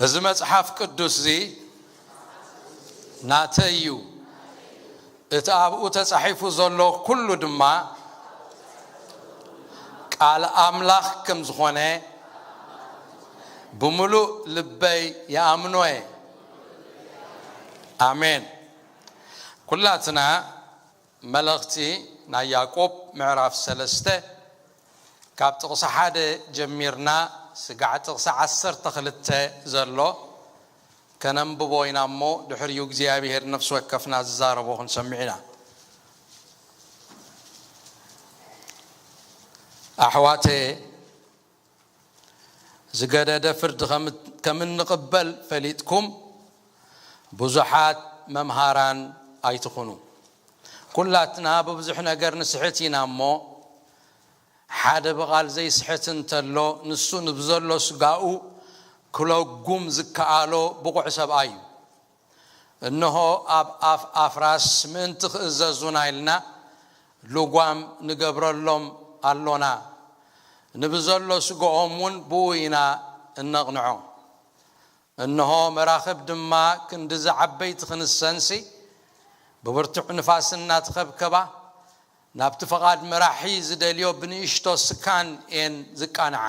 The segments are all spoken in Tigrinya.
እዚ መጽሓፍ ቅዱስ እዚ ናተይ እዩ፣ እቲ ኣብኡ ተጻሒፉ ዘሎ ኩሉ ድማ ቃል ኣምላኽ ከም ዝኾነ ብምሉእ ልበይ ይኣምኖ እየ። ኣሜን። ኩላትና መልእኽቲ ናይ ያዕቆብ ምዕራፍ ሰለስተ ካብ ጥቕሲ ሓደ ጀሚርና ስጋዕ ጥቕሲ ዓሰርተ ክልተ ዘሎ ከነንብቦ ኢና እሞ ድሕሪኡ እግዚኣብሔር ነፍሲ ወከፍና ዝዛረቦ ክንሰምዕ ኢና። ኣሕዋተ ዝገደደ ፍርዲ ከም እንቕበል ፈሊጥኩም ብዙሓት መምሃራን ኣይትኹኑ። ኩላትና ብብዙሕ ነገር ንስሕት ኢና እሞ ሓደ ብቓል ዘይስሕት እንተሎ ንሱ ንብዘሎ ስጋኡ ክለጉም ዝከኣሎ ብቑዕ ሰብኣይ እዩ። እንሆ ኣብ ኣፍ ኣፍራስ ምእንቲ ክእዘዙና ኢልና ልጓም ንገብረሎም ኣሎና። ንብዘሎ ስግኦም እውን ብኡ ኢና እነቕንዖ። እንሆ መራኽብ ድማ ክንድዚ ዓበይቲ ክንሰንሲ ብብርቱዕ ንፋስ እናተኸብከባ ናብቲ ፈቓድ መራሒ ዝደልዮ ብንእሽቶ ስካን እየን ዝቃንዓ።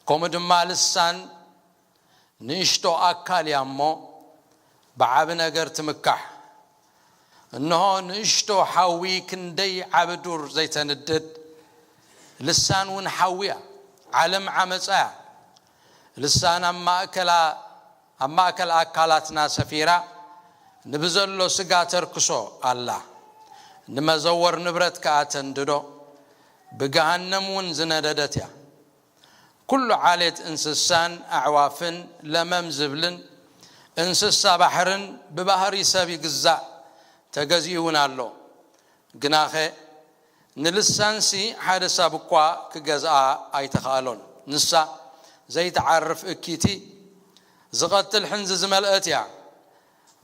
ከምኡ ድማ ልሳን ንእሽቶ ኣካል እያ እሞ ብዓቢ ነገር ትምካሕ። እንሆ ንእሽቶ ሓዊ ክንደይ ዓቢ ዱር ዘይተንድድ፣ ልሳን እውን ሓዊ እያ። ዓለም ዓመጻ እያ። ልሳን ኣብ ማእከላ ኣብ ማእከል ኣካላትና ሰፊራ ንብዘሎ ስጋ ተርክሶ ኣላ። ንመዘወር ንብረት ከኣ ተንድዶ፣ ብገሃነም እውን ዝነደደት እያ። ኩሉ ዓሌት እንስሳን ኣዕዋፍን ለመም ዝብልን እንስሳ ባሕርን ብባህሪ ሰብ ይግዛእ፣ ተገዚኡ እውን ኣሎ። ግናኸ ንልሳንሲ ሓደ ሰብ እኳ ክገዝኣ ኣይተኻእሎን። ንሳ ዘይትዓርፍ እኪቲ ዝቐትል ሕንዚ ዝመልአት እያ።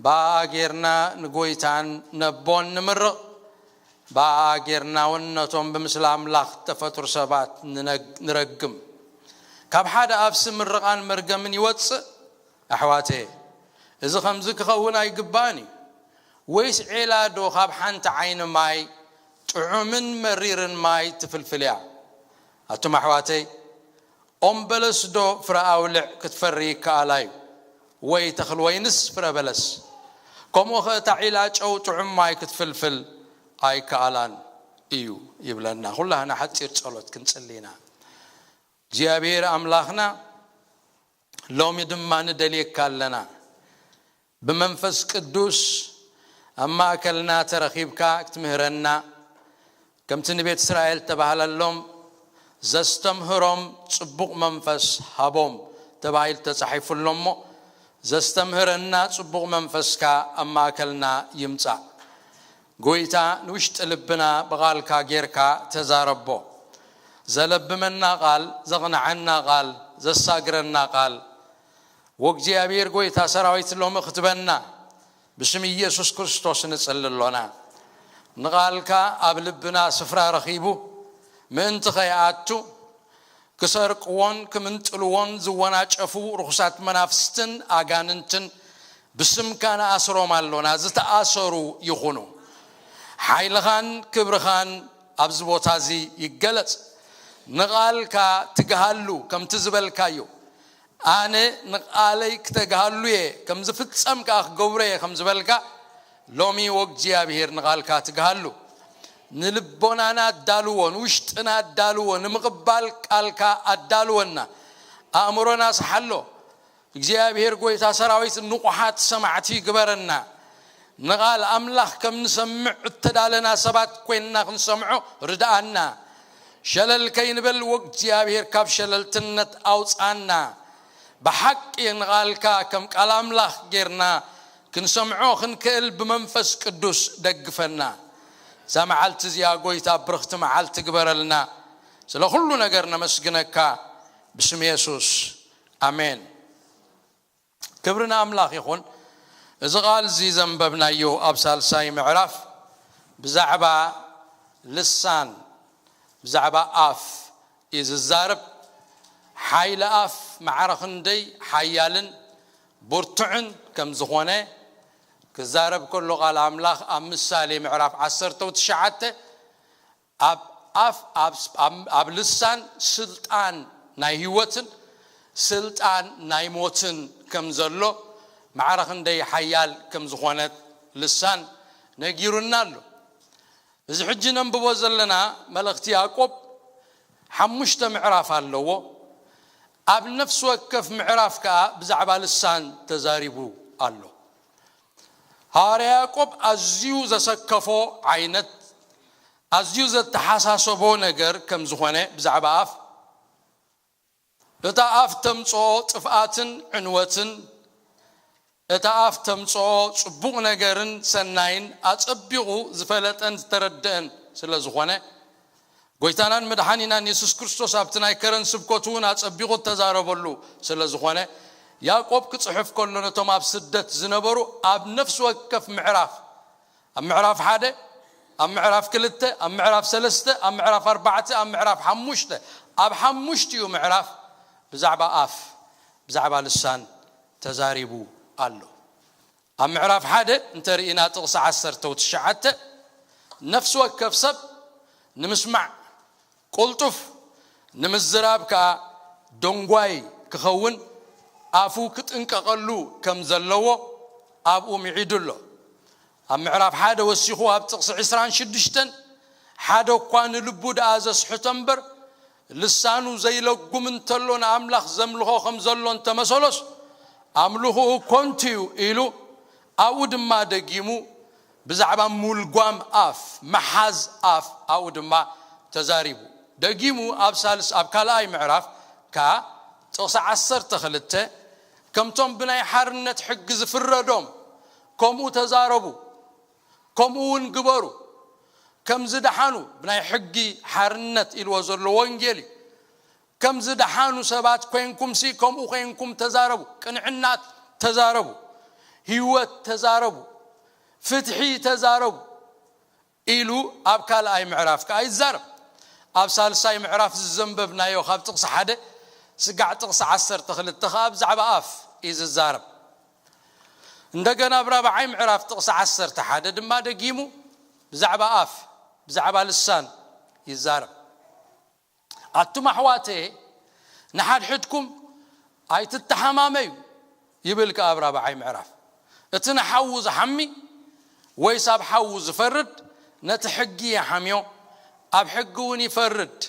ብኣኣ ጌርና ንጎይታን ነቦን ንምርቕ፣ ብኣኣ ጌርና እውን ነቶም ብምስሊ ኣምላኽ እተፈጥሩ ሰባት ንነግ- ንረግም። ካብ ሓደ ኣፍሲ ምርቓን መርገምን ይወጽእ። ኣሕዋተየ፣ እዚ ኸምዚ ክኸውን ኣይግባእን እዩ። ወይስ ዔላ ዶ ኻብ ሓንቲ ዓይኒ ማይ ጥዑምን መሪርን ማይ ትፍልፍል እያ? ኣቱም ኣሕዋተይ፣ ኦም በለስ ዶ ፍረ ኣውልዕ ክትፈሪ ይከኣላ እዩ? ወይ ተኽል ወይንስ ፍረ በለስ? ከምኡ ኸ እታ ዒላ ጨው ጥዑም ማይ ክትፍልፍል ኣይከኣላን እዩ ይብለና። ኩላህና ሓጺር ጸሎት ክንጽሊ ኢና። እግዚኣብሔር ኣምላኽና ሎሚ ድማ ንደልየካ ኣለና። ብመንፈስ ቅዱስ ኣብ ማእከልና ተረኺብካ ክትምህረና፣ ከምቲ ንቤት እስራኤል ተባህለሎም፣ ዘስተምህሮም ጽቡቕ መንፈስ ሃቦም ተባሂሉ ተጻሒፉ ኣሎ እሞ፣ ዘስተምህረና ጽቡቕ መንፈስካ ኣብ ማእከልና ይምጻእ። ጎይታ ንውሽጢ ልብና ብቓልካ ጌርካ ተዛረቦ። ዘለብመና ቓል፣ ዘቕንዓና ቓል፣ ዘሳግረና ቓል፣ ወእግዚኣብሔር ጎይታ ሰራዊት ሎሚ ክትበና ብስም ኢየሱስ ክርስቶስ ንጽሊ ኣሎና። ንቓልካ ኣብ ልብና ስፍራ ረኺቡ ምእንቲ ኸይኣቱ ክሰርቅዎን ክምንጥልዎን ዝወናጨፉ ርኹሳት መናፍስትን ኣጋንንትን ብስምካ ንኣስሮም ኣሎና፣ ዝተኣሰሩ ይኹኑ። ሓይልኻን ክብርኻን ኣብዚ ቦታ እዚ ይገለጽ። ንቓልካ ትግሃሉ ከምቲ ዝበልካዮ፣ ኣነ ንቓለይ ክተግሃሉ እየ፣ ከም ዝፍጸም ከኣ ክገብሮ እየ ከም ዝበልካ፣ ሎሚ ወእግዚኣብሔር ንቓልካ ትግሃሉ። ንልቦናና ኣዳልዎ፣ ንውሽጥና ኣዳልዎ፣ ንምቕባል ቃልካ ኣዳልወና። ኣእምሮና ስሓሎ። እግዚኣብሔር ጎይታ ሰራዊት ንቑሓት ሰማዕቲ ግበረና። ንቓል ኣምላኽ ከም ንሰምዕ እተዳለና ሰባት ኮይንና ክንሰምዖ ርድኣና። ሸለል ከይንበል ወእግዚኣብሔር ካብ ሸለልትነት ኣውጽኣና። ብሓቂ ንቓልካ ከም ቃል ኣምላኽ ጌርና ክንሰምዖ ክንክእል ብመንፈስ ቅዱስ ደግፈና። እዛ መዓልቲ እዚኣ ጎይታ ብርኽቲ መዓልቲ ግበረልና። ስለ ኩሉ ነገር ነመስግነካ ብስም የሱስ ኣሜን። ክብሪ ንኣምላኽ ይኹን። እዚ ቓል እዚ ዘንበብናዮ ኣብ ሳልሳይ ምዕራፍ ብዛዕባ ልሳን፣ ብዛዕባ ኣፍ እዩ ዝዛረብ። ሓይሊ ኣፍ ማዕረ ክንደይ ሓያልን ብርቱዕን ከም ዝኾነ ክዛረብ ከሎ ቃል ኣምላኽ ኣብ ምሳሌ ምዕራፍ ዓሰርተ ትሽዓተ ኣብ ኣፍ ኣብ ልሳን ስልጣን ናይ ህይወትን ስልጣን ናይ ሞትን ከም ዘሎ ማዕረ ክንደይ ሓያል ከም ዝኾነት ልሳን ነጊሩና ኣሎ። እዚ ሕጂ ነንብቦ ዘለና መልእኽቲ ያዕቆብ ሓሙሽተ ምዕራፍ ኣለዎ። ኣብ ነፍሲ ወከፍ ምዕራፍ ከኣ ብዛዕባ ልሳን ተዛሪቡ ኣሎ። ሃዋርያ ያዕቆብ ኣዝዩ ዘሰከፎ ዓይነት ኣዝዩ ዘተሓሳሰቦ ነገር ከም ዝኾነ ብዛዕባ ኣፍ እታ ኣፍ ተምጽኦ ጥፍኣትን ዕንወትን እታ ኣፍ ተምጽኦ ጽቡቕ ነገርን ሰናይን ኣጸቢቑ ዝፈለጠን ዝተረደአን ስለ ዝኾነ ጎይታናን መድሓኒናን የሱስ ክርስቶስ ኣብቲ ናይ ከረን ስብከቱ እውን ኣጸቢቑ እተዛረበሉ ስለ ዝኾነ ያዕቆብ ክጽሕፍ ከሎ ነቶም ኣብ ስደት ዝነበሩ ኣብ ነፍሲ ወከፍ ምዕራፍ ኣብ ምዕራፍ ሓደ ኣብ ምዕራፍ ክልተ ኣብ ምዕራፍ ሰለስተ ኣብ ምዕራፍ ኣርባዕተ ኣብ ምዕራፍ ሓሙሽተ ኣብ ሓሙሽቲኡ ምዕራፍ ብዛዕባ ኣፍ ብዛዕባ ልሳን ተዛሪቡ ኣሎ። ኣብ ምዕራፍ ሓደ እንተርኢና ጥቕሲ ዓሰርተ ትሽዓተ ነፍሲ ወከፍ ሰብ ንምስማዕ ቅልጡፍ ንምዝራብ ከኣ ደንጓይ ክኸውን ኣፉ ክጥንቀቐሉ ከም ዘለዎ ኣብኡ ምዒዱ ኣሎ። ኣብ ምዕራፍ ሓደ ወሲኹ ኣብ ጥቕሲ ዕስራን ሽዱሽተን ሓደ እኳ ንልቡ ደኣ ዘስሕቶ እምበር ልሳኑ ዘይለጉም እንተሎ ንኣምላኽ ዘምልኾ ከም ዘሎ እንተመሰሎስ ኣምልኹኡ ኮንቱ እዩ ኢሉ ኣብኡ ድማ ደጊሙ ብዛዕባ ምልጓም ኣፍ መሓዝ ኣፍ ኣብኡ ድማ ተዛሪቡ። ደጊሙ ኣብ ሳልስ ኣብ ካልኣይ ምዕራፍ ከኣ ጥቕሲ ዓሰርተ ክልተ ከምቶም ብናይ ሓርነት ሕጊ ዝፍረዶም ከምኡ ተዛረቡ፣ ከምኡ እውን ግበሩ፣ ከም ዝደሓኑ ብናይ ሕጊ ሓርነት ኢልዎ ዘሎ ወንጌል እዩ። ከም ዝደሓኑ ሰባት ኮይንኩም ሲ ከምኡ ኮይንኩም ተዛረቡ፣ ቅንዕናት ተዛረቡ፣ ህይወት ተዛረቡ፣ ፍትሒ ተዛረቡ ኢሉ ኣብ ካልኣይ ምዕራፍ ከኣ ይዛረብ። ኣብ ሳልሳይ ምዕራፍ ዝዘንበብናዮ ካብ ጥቕሲ ሓደ ስጋዕ ጥቕሲ ዓሰርተ ክልተ ከኣ ብዛዕባ ኣፍ እዩ ዝዛረብ። እንደገና ኣብ ራብዓይ ምዕራፍ ጥቕሲ ዓሰርተ ሓደ ድማ ደጊሙ ብዛዕባ ኣፍ ብዛዕባ ልሳን ይዛረብ። ኣቱም ኣሕዋተየ ንሓድሕድኩም ኣይትተሓማመዩ ይብል ከኣ ኣብ ራብዓይ ምዕራፍ። እቲ ንሓዉ ዝሓሚ ወይስ ኣብ ሓዉ ዝፈርድ ነቲ ሕጊ ይሓምዮ፣ ኣብ ሕጊ እውን ይፈርድ።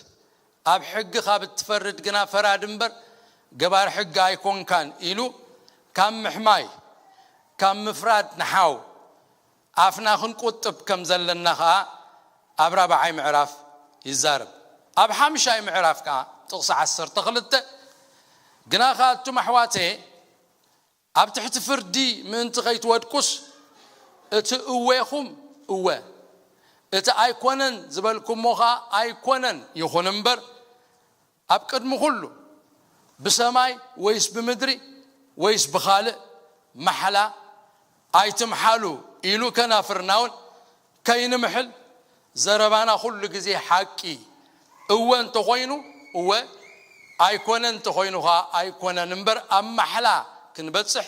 ኣብ ሕጊ ካብ እትፈርድ ግና ፈራዲ እምበር ገባር ሕጊ ኣይኮንካን ኢሉ ካብ ምሕማይ ካብ ምፍራድ ንሓው ኣፍና ክንቁጥብ ከም ዘለና ኸኣ ኣብ ራብዓይ ምዕራፍ ይዛረብ። ኣብ ሓምሻይ ምዕራፍ ከኣ ጥቕሲ ዓሰርተ ክልተ ግና ኸኣ ኣቱም ኣሕዋተየ ኣብ ትሕቲ ፍርዲ ምእንቲ ከይትወድቁስ እቲ እዌኹም እወ እቲ ኣይኮነን ዝበልኩሞ ኸኣ ኣይኮነን ይኹን እምበር ኣብ ቅድሚ ኩሉ ብሰማይ ወይስ ብምድሪ ወይስ ብኻልእ ማሕላ ኣይትምሓሉ ኢሉ ከናፍርና እውን ከይንምሕል ዘረባና ኩሉ ግዜ ሓቂ እወ እንተኾይኑ እወ ኣይኮነ እንተኾይኑ ኸዓ ኣይኮነን እምበር ኣብ ማሕላ ክንበጽሕ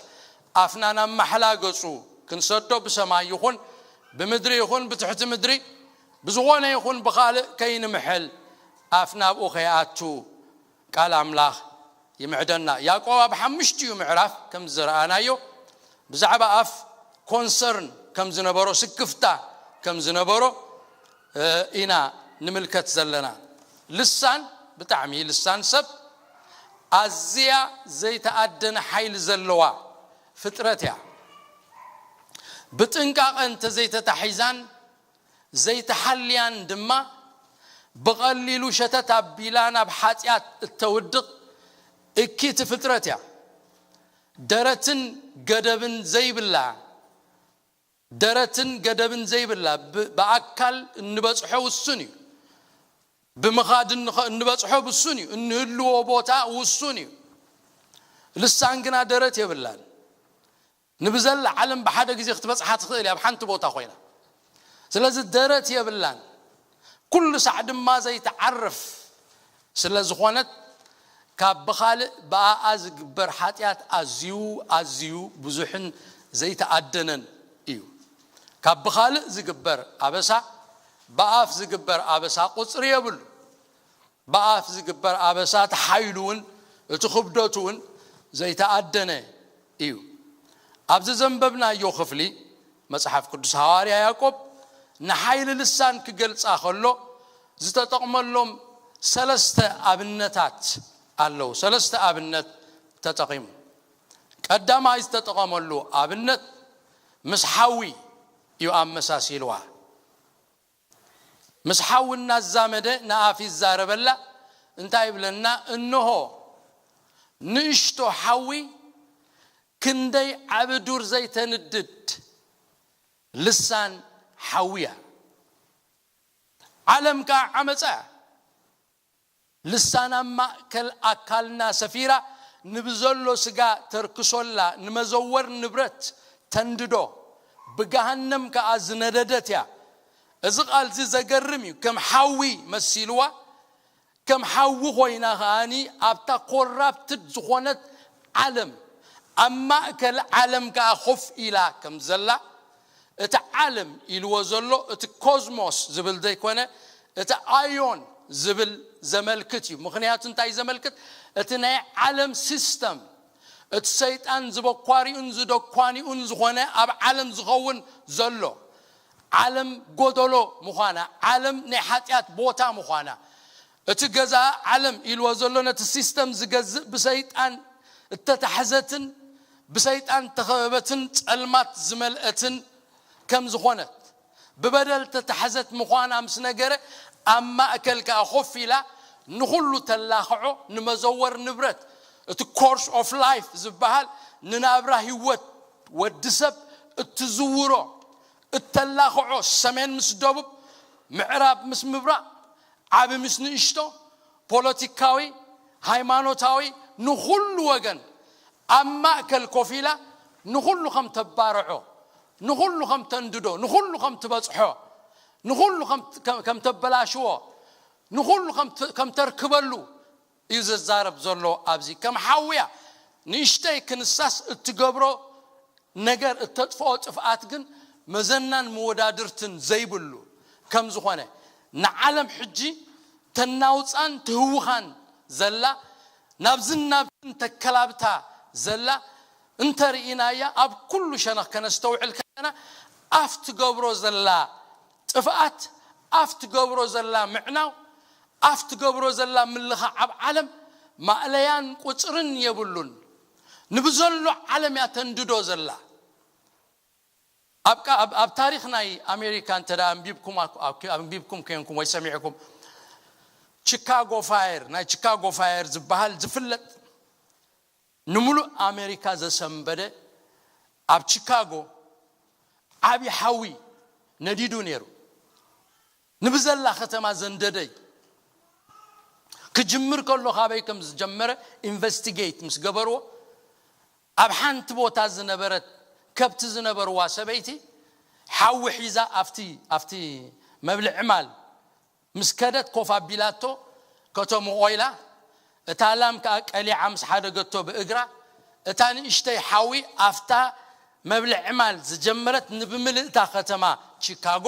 ኣፍና ናብ ማሕላ ገጹ ክንሰዶ ብሰማይ ይኹን ብምድሪ ይኹን ብትሕቲ ምድሪ ብዝኾነ ይኹን ብኻልእ ከይንምሕል ኣፍና ኣብኡ ከይኣቱ ቃል ኣምላኽ ይምዕደና። ያዕቆብ ኣብ ሓሙሽቲኡ ምዕራፍ ከም ዝረኣናዮ ብዛዕባ ኣፍ ኮንሰርን ከም ዝነበሮ ስክፍታ ከም ዝነበሮ ኢና ንምልከት ዘለና። ልሳን ብጣዕሚ ልሳን ሰብ ኣዝያ ዘይተኣደነ ሓይሊ ዘለዋ ፍጥረት እያ። ብጥንቃቐ እንተዘይተታሒዛን ዘይተሓልያን ድማ ብቐሊሉ ሸተት ኣቢላ ናብ ሓጢኣት እተውድቕ እኪቲ ፍጥረት እያ። ደረትን ገደብን ዘይብላ ደረትን ገደብን ዘይብላ ብኣካል እንበፅሖ ውሱን እዩ። ብምኻድ እንበፅሖ ውሱን እዩ። እንህልዎ ቦታ ውሱን እዩ። ልሳን ግና ደረት የብላን። ንብዘላ ዓለም ብሓደ ግዜ ክትበፅሓ ትኽእል እያ ብሓንቲ ቦታ ኮይና። ስለዚ ደረት የብላን። ኩሉ ሳዕ ድማ ዘይትዓርፍ ስለ ዝኾነት ካብ ብኻልእ ብኣኣ ዝግበር ሓጢኣት ኣዝዩ ኣዝዩ ብዙሕን ዘይተኣደነን እዩ። ካብ ብኻልእ ዝግበር ኣበሳ ብኣፍ ዝግበር ኣበሳ ቁፅሪ የብሉ። ብኣፍ ዝግበር ኣበሳ እቲ ሓይሉ እውን እቲ ክብደቱ እውን ዘይተኣደነ እዩ። ኣብዚ ዘንበብናዮ ክፍሊ መጽሓፍ ቅዱስ ሃዋርያ ያዕቆብ ንሓይሊ ልሳን ክገልጻ ከሎ ዝተጠቕመሎም ሰለስተ ኣብነታት ኣለዉ። ሰለስተ ኣብነት ተጠቒሙ። ቀዳማይ ዝተጠቐመሉ ኣብነት ምስ ሓዊ እዩ ኣመሳሲልዋ። ምስ ሓዊ እናዛመደ ንኣፍ ይዛረበላ። እንታይ ይብለና? እንሆ ንእሽቶ ሓዊ ክንደይ ዓቢ ዱር ዘይተንድድ ልሳን ሓዊ እያ። ዓለም ከኣ ዓመጻ እያ። ልሳን ኣብ ማእከል ኣካልና ሰፊራ ንብዘሎ ስጋ ተርክሶላ፣ ንመዘወር ንብረት ተንድዶ፣ ብገሃነም ከኣ ዝነደደት እያ። እዚ ቃል እዚ ዘገርም እዩ። ከም ሓዊ መሲልዋ፣ ከም ሓዊ ኮይና ከኣኒ ኣብታ ኮራፕትድ ዝኾነት ዓለም፣ ኣብ ማእከል ዓለም ከኣ ኮፍ ኢላ ከም ዘላ፣ እቲ ዓለም ኢልዎ ዘሎ እቲ ኮዝሞስ ዝብል ዘይኮነ እቲ ኣዮን ዝብል ዘመልክት እዩ። ምኽንያቱ እንታይ ዘመልክት? እቲ ናይ ዓለም ሲስተም፣ እቲ ሰይጣን ዝበኳሪኡን ዝደኳኒኡን ዝኾነ ኣብ ዓለም ዝኸውን ዘሎ፣ ዓለም ጎደሎ ምዃና፣ ዓለም ናይ ሓጢኣት ቦታ ምዃና፣ እቲ ገዛ ዓለም ኢልዎ ዘሎ ነቲ ሲስተም ዝገዝእ ብሰይጣን እተታሕዘትን ብሰይጣን እተኸበበትን ጸልማት ዝመልአትን ከም ዝኾነት፣ ብበደል ተታሕዘት ምዃና ምስ ነገረ፣ ኣብ ማእከል ከኣ ኮፍ ኢላ ንኹሉ ተላኽዖ፣ ንመዘወር ንብረት፣ እቲ ኮርስ ኦፍ ላይፍ ዝበሃል ንናብራ ህይወት ወዲ ሰብ እትዝውሮ፣ እተላኽዖ፣ ሰሜን ምስ ደቡብ፣ ምዕራብ ምስ ምብራቕ፣ ዓቢ ምስ ንእሽቶ፣ ፖለቲካዊ፣ ሃይማኖታዊ፣ ንኹሉ ወገን ኣብ ማእከል ኮፍ ኢላ ንኹሉ ከም ተባርዖ፣ ንኹሉ ከም ተንድዶ፣ ንኹሉ ከም ትበጽሖ፣ ንኹሉ ከም ከም ተበላሽዎ፣ ንኹሉ ከም ት- ከም ተርክበሉ እዩ ዝዛረብ ዘሎ። ኣብዚ ከም ሓውያ ንእሽተይ ክንሳስ እትገብሮ ነገር እተጥፍኦ ጥፍኣት ግን መዘናን መወዳድርትን ዘይብሉ ከም ዝኾነ፣ ንዓለም ሕጂ ተናውጻን ትህውኻን ዘላ፣ ናብዝን ናብዝን ተከላብታ ዘላ እንተርኢናያ፣ ኣብ ኩሉ ሸነኽ ከነስተውዕል ከለና፣ ኣፍ ትገብሮ ዘላ ጥፍኣት፣ ኣፍ ትገብሮ ዘላ ምዕናው፣ ኣፍ ትገብሮ ዘላ ምልኻዕ ኣብ ዓለም ማእለያን ቁጽርን የብሉን። ንብዘሎ ዓለም እያ ተንድዶ ዘላ። ኣብ ቃ- ኣብ- ኣብ ታሪኽ ናይ ኣሜሪካ እንተ ደኣ ኣንቢብኩም ኣኩ- ኣኩ- ኣንቢብኩም ከንኩም ወይ ሰሚዕኩም፣ ቺካጎ ፋየር፣ ናይ ቺካጎ ፋየር ዝበሃል ዝፍለጥ፣ ንምሉእ ኣሜሪካ ዘሰንበደ፣ ኣብ ቺካጎ ዓቢ ሓዊ ነዲዱ ነይሩ። ንብዘላ ከተማ ዘንደደይ ክጅምር ከሎ ካበይ ከም ዝጀመረ ኢንቨስቲጌት ምስ ገበርዎ፣ ኣብ ሓንቲ ቦታ ዝነበረት ከብቲ ዝነበርዋ ሰበይቲ ሓዊ ሒዛ ኣብቲ ኣብቲ መብልዒ ማል ምስ ከደት ኮፍ ኣቢላቶ፣ ከተምኦ ኢላ፣ እታ ላም ከኣ ቀሊዓ ምስ ሓደገቶ ብእግራ፣ እታ ንእሽተይ ሓዊ ኣብታ መብልዒ ማል ዝጀመረት ንብምልእታ ከተማ ቺካጎ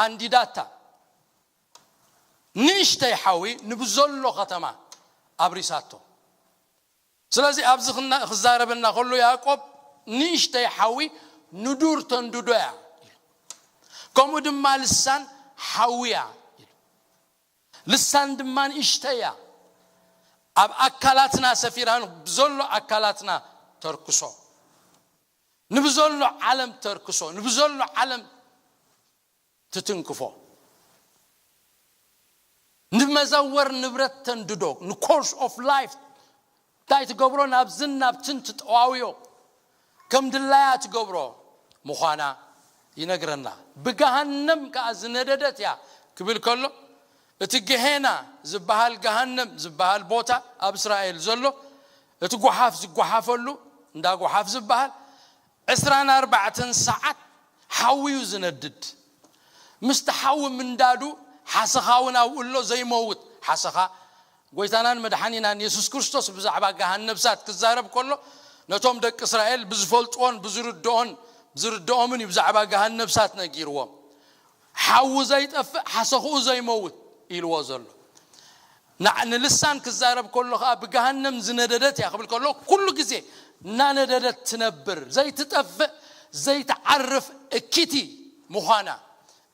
ኣንዲዳታ። ንእሽተይ ሓዊ ንብዘሎ ከተማ ኣብሪሳቶ። ስለዚ ኣብዚ ክና- ክዛረበና ከሎ ያዕቆብ ንእሽተይ ሓዊ ንዱር ተንድዶ እያ ኢሉ። ከምኡ ድማ ልሳን ሓዊ እያ ኢሉ። ልሳን ድማ ንእሽተይ እያ። ኣብ ኣካላትና ሰፊራ ንብዘሎ ኣካላትና ተርክሶ። ንብዘሎ ዓለም ተርክሶ። ንብዘሎ ዓለም ትትንክፎ። ንመዘወር ንብረት ተንድዶ፣ ንኮርስ ኦፍ ላይፍ እንታይ ትገብሮ፣ ናብዝን ናብትን ትጠዋውዮ፣ ከም ድላያ ትገብሮ ምዃና ይነግረና። ብገሃነም ከኣ ዝነደደት እያ ክብል ከሎ፣ እቲ ገሄና ዝበሃል፣ ገሃነም ዝበሃል ቦታ ኣብ እስራኤል ዘሎ፣ እቲ ጓሓፍ ዝጓሓፈሉ፣ እንዳ ጓሓፍ ዝበሃል፣ ዕስራን ኣርባዕተን ሰዓት ሓዊ እዩ ዝነድድ። ምስቲ ሓዊ ምንዳዱ ሓሰኻ እውን ኣብኡ ኣሎ፣ ዘይመውት ሓሰኻ። ጎይታናን መድሓኒናን የሱስ ክርስቶስ ብዛዕባ ገሃን ነብሳት ክዛረብ ከሎ፣ ነቶም ደቂ እስራኤል ብዝፈልጥዎን ብዝርድኦን ብዝርድኦምን እዩ ብዛዕባ ገሃን ነብሳት ነጊርዎም። ሓዊ ዘይጠፍእ ሓሰኽኡ ዘይመውት ኢልዎ ዘሎ። ንዓ- ንልሳን ክዛረብ ከሎ ከዓ ብገሃነም ዝነደደት እያ ክብል ከሎ፣ ኩሉ ግዜ እናነደደት ትነብር ዘይትጠፍእ ዘይትዓርፍ እኪቲ ምዃና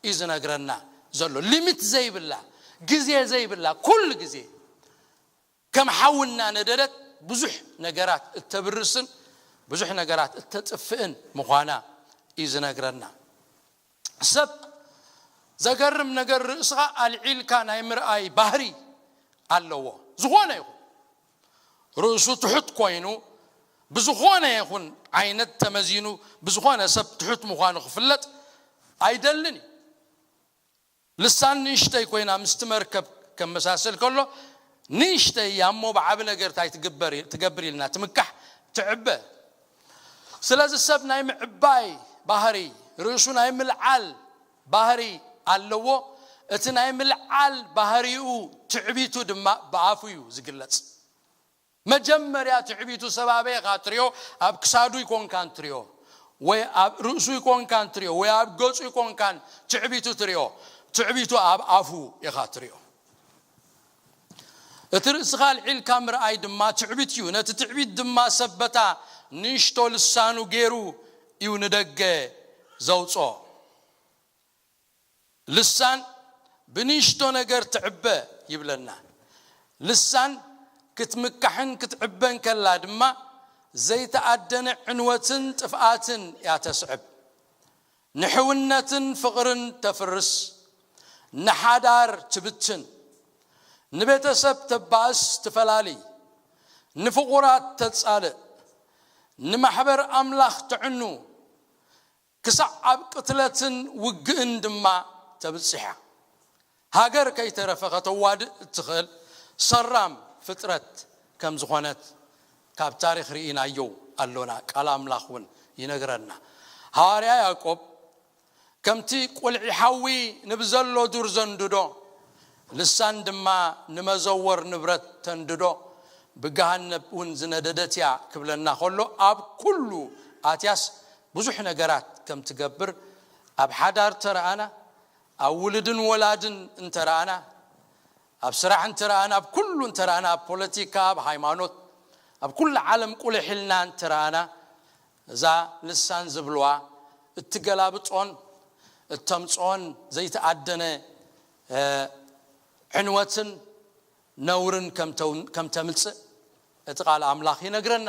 እዩ ዝነግረና ዘሎ። ሊሚት ዘይብላ፣ ግዜ ዘይብላ፣ ኩሉ ግዜ ከም ሓዊ እናነደደት ብዙሕ ነገራት እተብርስን ብዙሕ ነገራት እተጥፍእን ምዃና እዩ ዝነግረና። ሰብ ዘገርም ነገር፣ ርእስኻ ኣልዒልካ ናይ ምርኣይ ባህሪ ኣለዎ። ዝኾነ ይኹን ርእሱ ትሑት ኮይኑ፣ ብዝኾነ ይኹን ዓይነት ተመዚኑ ብዝኾነ ሰብ ትሑት ምዃኑ ክፍለጥ ኣይደልን እዩ። ልሳን ንእሽተይ ኮይና ምስቲ መርከብ ከመሳሰል ከሎ፣ ንእሽተይ እያ እሞ ብዓቢ ነገር እንታይ ትግበር ትገብር ኢልና ትምካሕ፣ ትዕበ። ስለዚ ሰብ ናይ ምዕባይ ባህሪ፣ ርእሱ ናይ ምልዓል ባህሪ ኣለዎ። እቲ ናይ ምልዓል ባህሪኡ፣ ትዕቢቱ ድማ ብኣፉ እዩ ዝግለጽ። መጀመርያ ትዕቢቱ ሰብ ኣበይ ኢኻ ትሪኦ? ኣብ ክሳዱ ይኮንካን ትሪኦ፣ ወይ ኣብ ርእሱ ይኮንካን ትሪኦ፣ ወይ ኣብ ገጹ ይኮንካን ትዕቢቱ ትሪኦ። ትዕቢቱ ኣብ ኣፉ ኢኻ ትሪኦ። እቲ ርእስኻ ኣልዒልካ ምርኣይ ድማ ትዕቢት እዩ። ነቲ ትዕቢት ድማ ሰብ በታ ንእሽቶ ልሳኑ ገይሩ እዩ ንደገ ዘውፅኦ። ልሳን ብንእሽቶ ነገር ትዕበ ይብለና። ልሳን ክትምካሕን ክትዕበን ከላ ድማ ዘይተኣደነ ዕንወትን ጥፍኣትን እያ ተስዕብ። ንሕውነትን ፍቕርን ተፍርስ፣ ንሓዳር ትብትን፣ ንቤተሰብ ተባእስ ትፈላሊ፣ ንፍቑራት ተጻልእ፣ ንማሕበር ኣምላኽ ተዕኑ፣ ክሳዕ ኣብ ቅትለትን ውግእን ድማ ተብጽሕ እያ። ሃገር ከይተረፈ ከተዋድእ እትኽእል ሰራም ፍጥረት ከም ዝኾነት ካብ ታሪኽ ርኢናዮ ኣሎና። ቃል ኣምላኽ እውን ይነግረና። ሃዋርያ ያዕቆብ ከምቲ ቁልዒ ሓዊ ንብዘሎ ዱር ዘንድዶ፣ ልሳን ድማ ንመዘወር ንብረት ተንድዶ፣ ብገሃነብ እውን ዝነደደት እያ ክብለና ከሎ፣ ኣብ ኩሉ ኣትያስ ብዙሕ ነገራት ከም ትገብር፣ ኣብ ሓዳር እንተረኣና፣ ኣብ ውሉድን ወላድን እንተረኣና፣ ኣብ ስራሕ እንተረኣና፣ ኣብ ኩሉ እንተረኣና፣ ኣብ ፖለቲካ፣ ኣብ ሃይማኖት፣ ኣብ ኩሉ ዓለም ቁልሕ ኢልና እንተረኣና፣ እዛ ልሳን ዝብልዋ እትገላብጦን እተምፅኦን ዘይተኣደነ ዕንወትን ነውርን ከም ተምፅእ እቲ ቃል ኣምላኽ ይነግረና።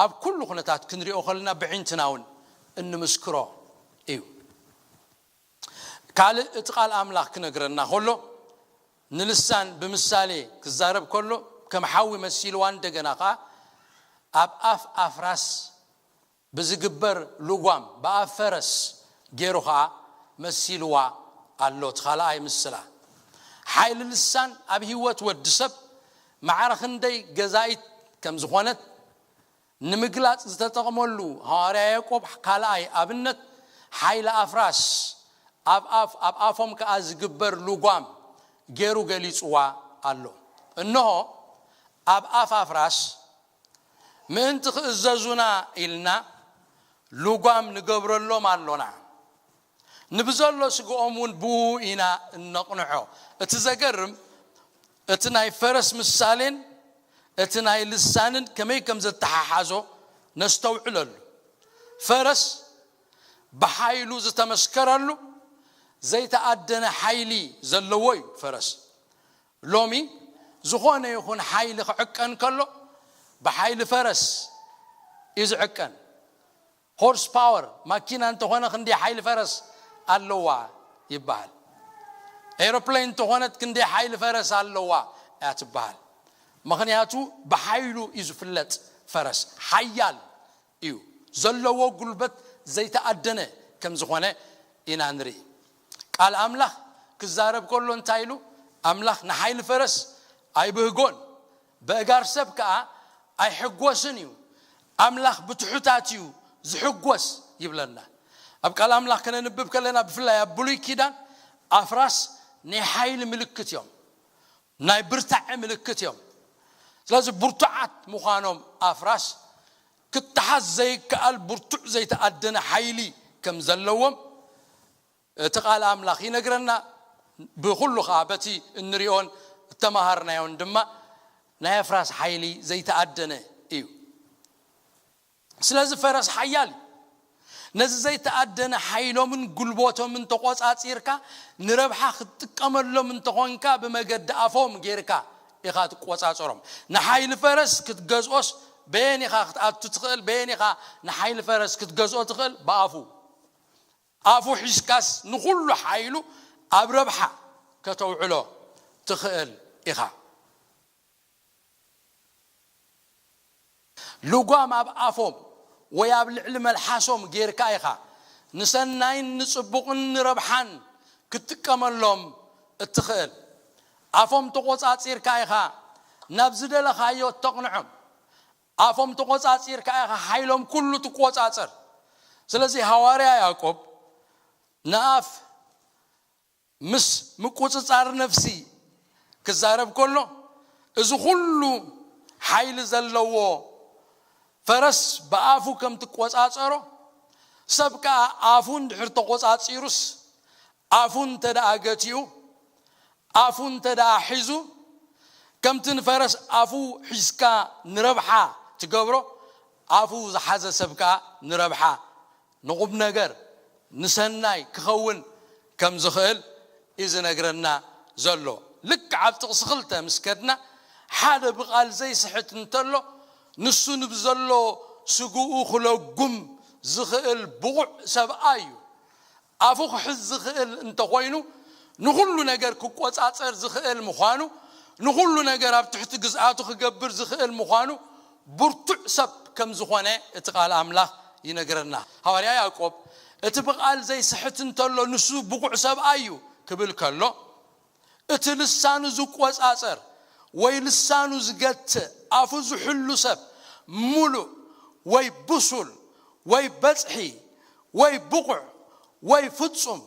ኣብ ኩሉ ኩነታት ክንሪኦ ከለና ብዕንትና እውን እንምስክሮ እዩ። ካልእ እቲ ቃል ኣምላኽ ክነግረና ከሎ፣ ንልሳን ብምሳሌ ክዛረብ ከሎ፣ ከም ሓዊ መሲልዋ፣ እንደገና ኸዓ ኣብ ኣፍ ኣፍራስ ብዝግበር ልጓም፣ ብኣፍ ፈረስ ገይሩ ኸዓ መሲልዋ ኣሎ። እቲ ካልኣይ ምስላ፣ ሓይሊ ልሳን ኣብ ህይወት ወዲ ሰብ ማዕረ ክንደይ ገዛኢት ከም ዝኾነት ንምግላጽ ዝተጠቕመሉ ሃዋርያ ያዕቆብ ካልኣይ ኣብነት፣ ሓይሊ ኣፍራስ ኣብ ኣፍ-፣ ኣብ ኣፎም ከኣ ዝግበር ልጓም ገይሩ ገሊጽዋ ኣሎ። እንሆ፣ ኣብ ኣፍ ኣፍራስ ምእንቲ ክእዘዙና ኢልና ልጓም ንገብረሎም ኣሎና። ንብዘሎ ስግኦም እውን ብኡ ኢና እነቕንዖ። እቲ ዘገርም፣ እቲ ናይ ፈረስ ምሳሌን እቲ ናይ ልሳንን ከመይ ከም ዘተሓሓዞ ነስተውዕለሉ። ፈረስ ብሓይሉ ዝተመስከረሉ ዘይተኣደነ ሓይሊ ዘለዎ እዩ ፈረስ። ሎሚ ዝኾነ ይኹን ሓይሊ ክዕቀን ከሎ ብሓይሊ ፈረስ እዩ ዝዕቀን። ሆርስ ፓወር ማኪና እንተኾነ ክንደይ ሓይሊ ፈረስ ኣለዋ ይበሃል። ኤሮፕሌን እንተኾነት ክንደይ ሓይሊ ፈረስ ኣለዋ እያ ትበሃል። ምኽንያቱ ብሓይሉ እዩ ዝፍለጥ። ፈረስ ሓያል እዩ፣ ዘለዎ ጉልበት ዘይተኣደነ ከም ዝኾነ ኢና ንርኢ። ቃል ኣምላኽ ክዛረብ ከሎ እንታይ ኢሉ? ኣምላኽ ንሓይሊ ፈረስ ኣይብህጎን፣ በእጋር ሰብ ከኣ ኣይሕጎስን እዩ። ኣምላኽ ብትሑታት እዩ ዝሕጎስ ይብለና። ኣብ ቃል ኣምላኽ ከነንብብ ከለና፣ ብፍላይ ኣብ ብሉይ ኪዳን፣ ኣፍራስ ናይ ሓይሊ ምልክት እዮም። ናይ ብርታዐ ምልክት እዮም። ስለዚ ብርቱዓት ምዃኖም ኣፍራስ ክተሓዝ ዘይከኣል ብርቱዕ ዘይተኣደነ ሓይሊ ከም ዘለዎም እቲ ቃል ኣምላኽ ይነግረና። ብኹሉ ኸዓ በቲ እንሪኦን እተማሃርናዮን ድማ ናይ ኣፍራስ ሓይሊ ዘይተኣደነ እዩ። ስለዚ ፈረስ ሓያል እዩ። ነዚ ዘይተኣደነ ሓይሎምን ጉልበቶምን ተቖጻጺርካ ንረብሓ ክትጥቀመሎም እንተኾንካ ብመገዲ ኣፎም ጌርካ ኢኻ ትቆጻጸሮም። ንሓይሊ ፈረስ ክትገዝኦስ በየን ኢኻ ክትኣቱ ትኽእል? በየን ኢኻ ንሓይሊ ፈረስ ክትገዝኦ ትኽእል? ብኣፉ። ኣፉ ሒዝካስ ንኹሉ ሓይሉ ኣብ ረብሓ ከተውዕሎ ትኽእል ኢኻ። ልጓም ኣብ ኣፎም ወይ ኣብ ልዕሊ መልሓሶም ጌርካ ኢኻ ንሰናይን ንጽቡቕን ንረብሓን ክትጥቀመሎም እትኽእል። ኣፎም ተቖጻጺርካ ኢኻ ናብ ዝደለኻዮ እተቕንዖም። ኣፎም ተቖጻጺርካ ኢኻ ሓይሎም ኩሉ ትቆጻጸር። ስለዚ ሃዋርያ ያዕቆብ ንኣፍ ምስ ምቁጽጻር ነፍሲ ክዛረብ ከሎ፣ እዚ ኩሉ ሓይሊ ዘለዎ ፈረስ ብኣፉ ከም ትቆጻጸሮ፣ ሰብ ከኣ ኣፉ እንድሕር ተቆጻጺሩስ፣ ኣፉ እንተ ደኣ ገቲኡ፣ ኣፉ እንተ ደኣ ሒዙ፣ ከምቲ ንፈረስ ኣፉ ሒዝካ ንረብሓ ትገብሮ፣ ኣፉ ዝሓዘ ሰብ ከኣ ንረብሓ ንቁም ነገር ንሰናይ ክኸውን ከም ዝኽእል እዩ ዝነግረና ዘሎ። ልክዕ ኣብ ጥቕሲ ክልተ ምስ ከድና፣ ሓደ ብቓል ዘይስሕት እንተሎ፣ ንሱ ንብዘሎ ስግኡ ክለጉም ዝኽእል ብቑዕ ሰብኣይ እዩ። ኣፉ ክሕዝ ዝኽእል እንተኾይኑ፣ ንኹሉ ነገር ክቆጻጸር ዝኽእል ምዃኑ፣ ንኹሉ ነገር ኣብ ትሕቲ ግዝኣቱ ክገብር ዝኽእል ምዃኑ ብርቱዕ ሰብ ከም ዝኾነ እቲ ቃል ኣምላኽ ይነግረና። ሃዋርያ ያዕቆብ፣ እቲ ብቓል ዘይስሕት እንተሎ ንሱ ብቑዕ ሰብኣይ እዩ ክብል ከሎ፣ እቲ ልሳኑ ዝቆጻጸር ወይ ልሳኑ ዝገትእ ኣፉ ዝሕሉ ሰብ ምሉእ ወይ ብሱል ወይ በጽሒ ወይ ብቑዕ ወይ ፍጹም